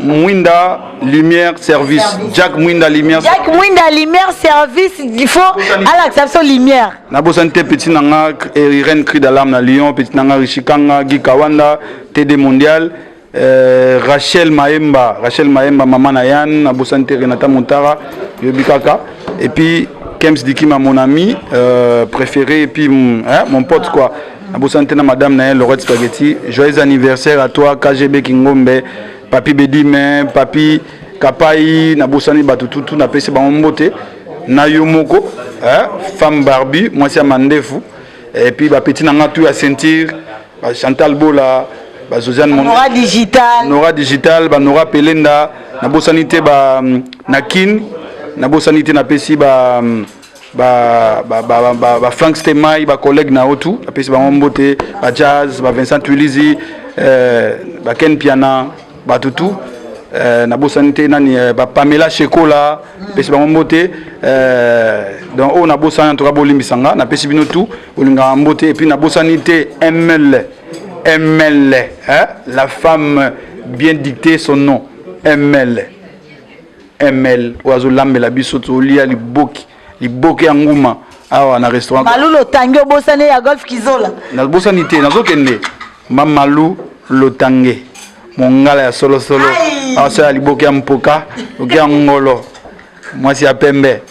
Speaker 2: Mwinda Lumière Service, Jack Mwinda Lumière.
Speaker 3: Jack Mwinda Lumière Service, il faut alakisa biso lumière.
Speaker 2: Nabosani te petit nanga Irène Cri d'alarme na Lyon, petit nanga Richikanga, Guy Kawanda, TD Mondial, Rachel Maemba, Rachel Maemba, mama na Yann. Nabosani te Renata Montara, yobi kaka, et puis Kems Dikima, mon ami préféré, et puis hein, mon pote quoi. Nabosani te na madame na ye Lorette Spaghetti. Joyeux anniversaire à toi KGB Kingombe, Papi Bedime, Papi Kapai. Nabosani bato tutu, napesi bango mbote na yo moko, hein, femme Barbie, mwasi ya mandefu, et puis bapeti na nga tu ya ceinture, ba Chantal Bola, ba Josiane.
Speaker 3: Nora Digital.
Speaker 2: Nora Digital, ba Nora Pelenda. Nabosani te ba na Kin, nabosani te, napesi ba Frank Stemai, bacollègue na yo tu, napesi bango mbote, ba Jazz, ba Vincent Tulizi, ba Ken Piana, bato tu. Nabosani te nani, bapamela Shekola, napesi bango mbote. Donc oyo nabosani, en tout cas bolimbisa nga. Napesi bino tu bolingaka mbote. Et puis nabosani te ML, ML, hein? La femme bien dictée son nom, ML, ML oyo azolambela biso, tolia liboki, liboki ya nguma awa na restaurant.
Speaker 3: Malu Lotange, obosani ya Golf Kizola.
Speaker 2: Nabosani te, nazokende Mamalu Lotange, mongala ya solosolo, asala liboki ya mpoka, liboki ya ngolo, mwasi ya pembe.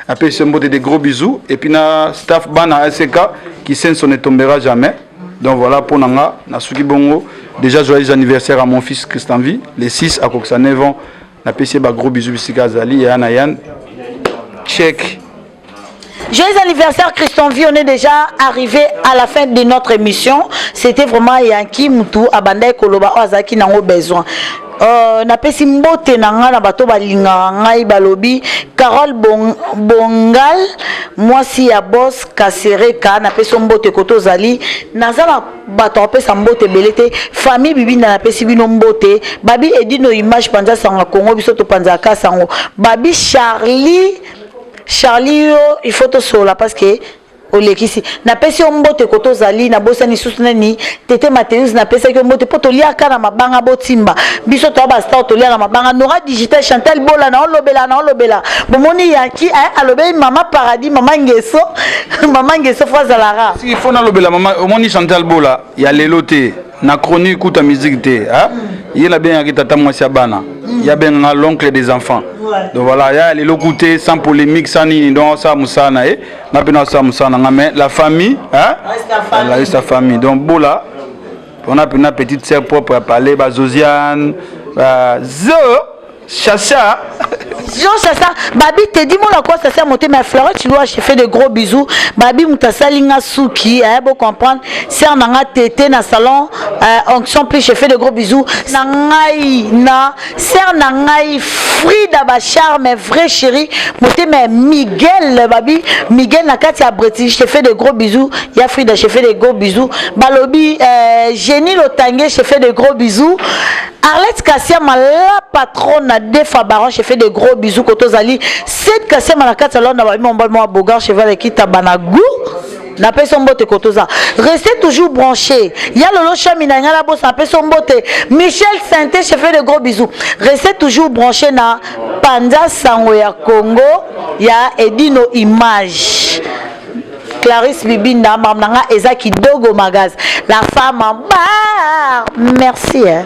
Speaker 2: Apesi yo mbote, de gros bisous. Et puis na staff bana ACK, Kisenso ne tombera jamais. Donc voilà, mpo na nga nasuki bongo déjà. Joyeux anniversaire à mon fils Christian Vie, le 6 akokisa 9 ans. Napesi ye bagros bisous bisika azali, yaya na Yan check.
Speaker 3: Joyeux anniversaire Christian Vie, on est déjà arrivé à la fin de notre émission. C'était vraiment Yankee Moutou Abandai Koloba Ozaki nango besoin. Napesi mbote na ngai na bato balingaka ngai, balobi Carole Bongal, mwasi ya bos Kasereka, napesi mbote koto ozali. Naza na bato apesa mbote ebele te. Famille Bibinda, napesi bino mbote. Babi Edino Image, panza sango Kongo, biso topanzaka sango. Babi Charlie, Charlie, yo il faut tosola parce que olekisi. Napesi yo mbote koto ozali. Nabosani lisusu nani, Tete Mateus, napesaki yo mbote mpo toliaka na mabanga. Botimba biso toya bastar, tolia na mabanga. Nora Digital, Chantal Bola, na olobela, na olobela. Bomoni Yaki alobeli mama Paradis, mama Ngeso, mama Ngeso fo azalaka.
Speaker 2: Il faut nalobela mama. Omoni Chantal Bola ya lelo te na chronique kuta musique te. Ye nabengaki tata mwasi ya bana, ye abenganga l'oncle des enfants. Donc voilà, ya lelo kute sans polémique, sans nini. Donc osala mosala na ye, nga mpe naosala mosala na nga, mais la famille, hein? La reste la famille. Donc bola on a mpena petite sœur propre ya palais, bazosiane, zo Chacha.
Speaker 3: Jean Chacha, Babi te dis moi la quoi ça sert monter ma Florette, tu dois, je fais de gros bisous. Babi mutasali nga suki, hein, bon comprendre. Sœur nanga tété na salon, onction plus, je fais de gros bisous. Na ngai na sœur na ngai Frida Bachar, mes vrais chéris, monter mais Miguel Babi, Miguel na kati ya British, je fais de gros bisous. Ya Frida, je fais de gros bisous. Balobi Jenny Lotangue, je fais de gros bisous. Arlette Kassiama, la patronne Defa Baron, je fais de gros bisous. Kotozali, Seth Kassiama na kati ya Londres, babi mon bon Bogar, cheval kita banagu. Napesi mbote kotoza, restez toujours branché. Ya lolo shami na ngai nabosa, napesi mbote Michel Sainté, je fais de gros bisous. Restez toujours branché na Panza Sango ya Congo ya Edino Image. Clarisse Bibinda, maman na nga eza kidogo magaz, la femme en bar. Merci, hein.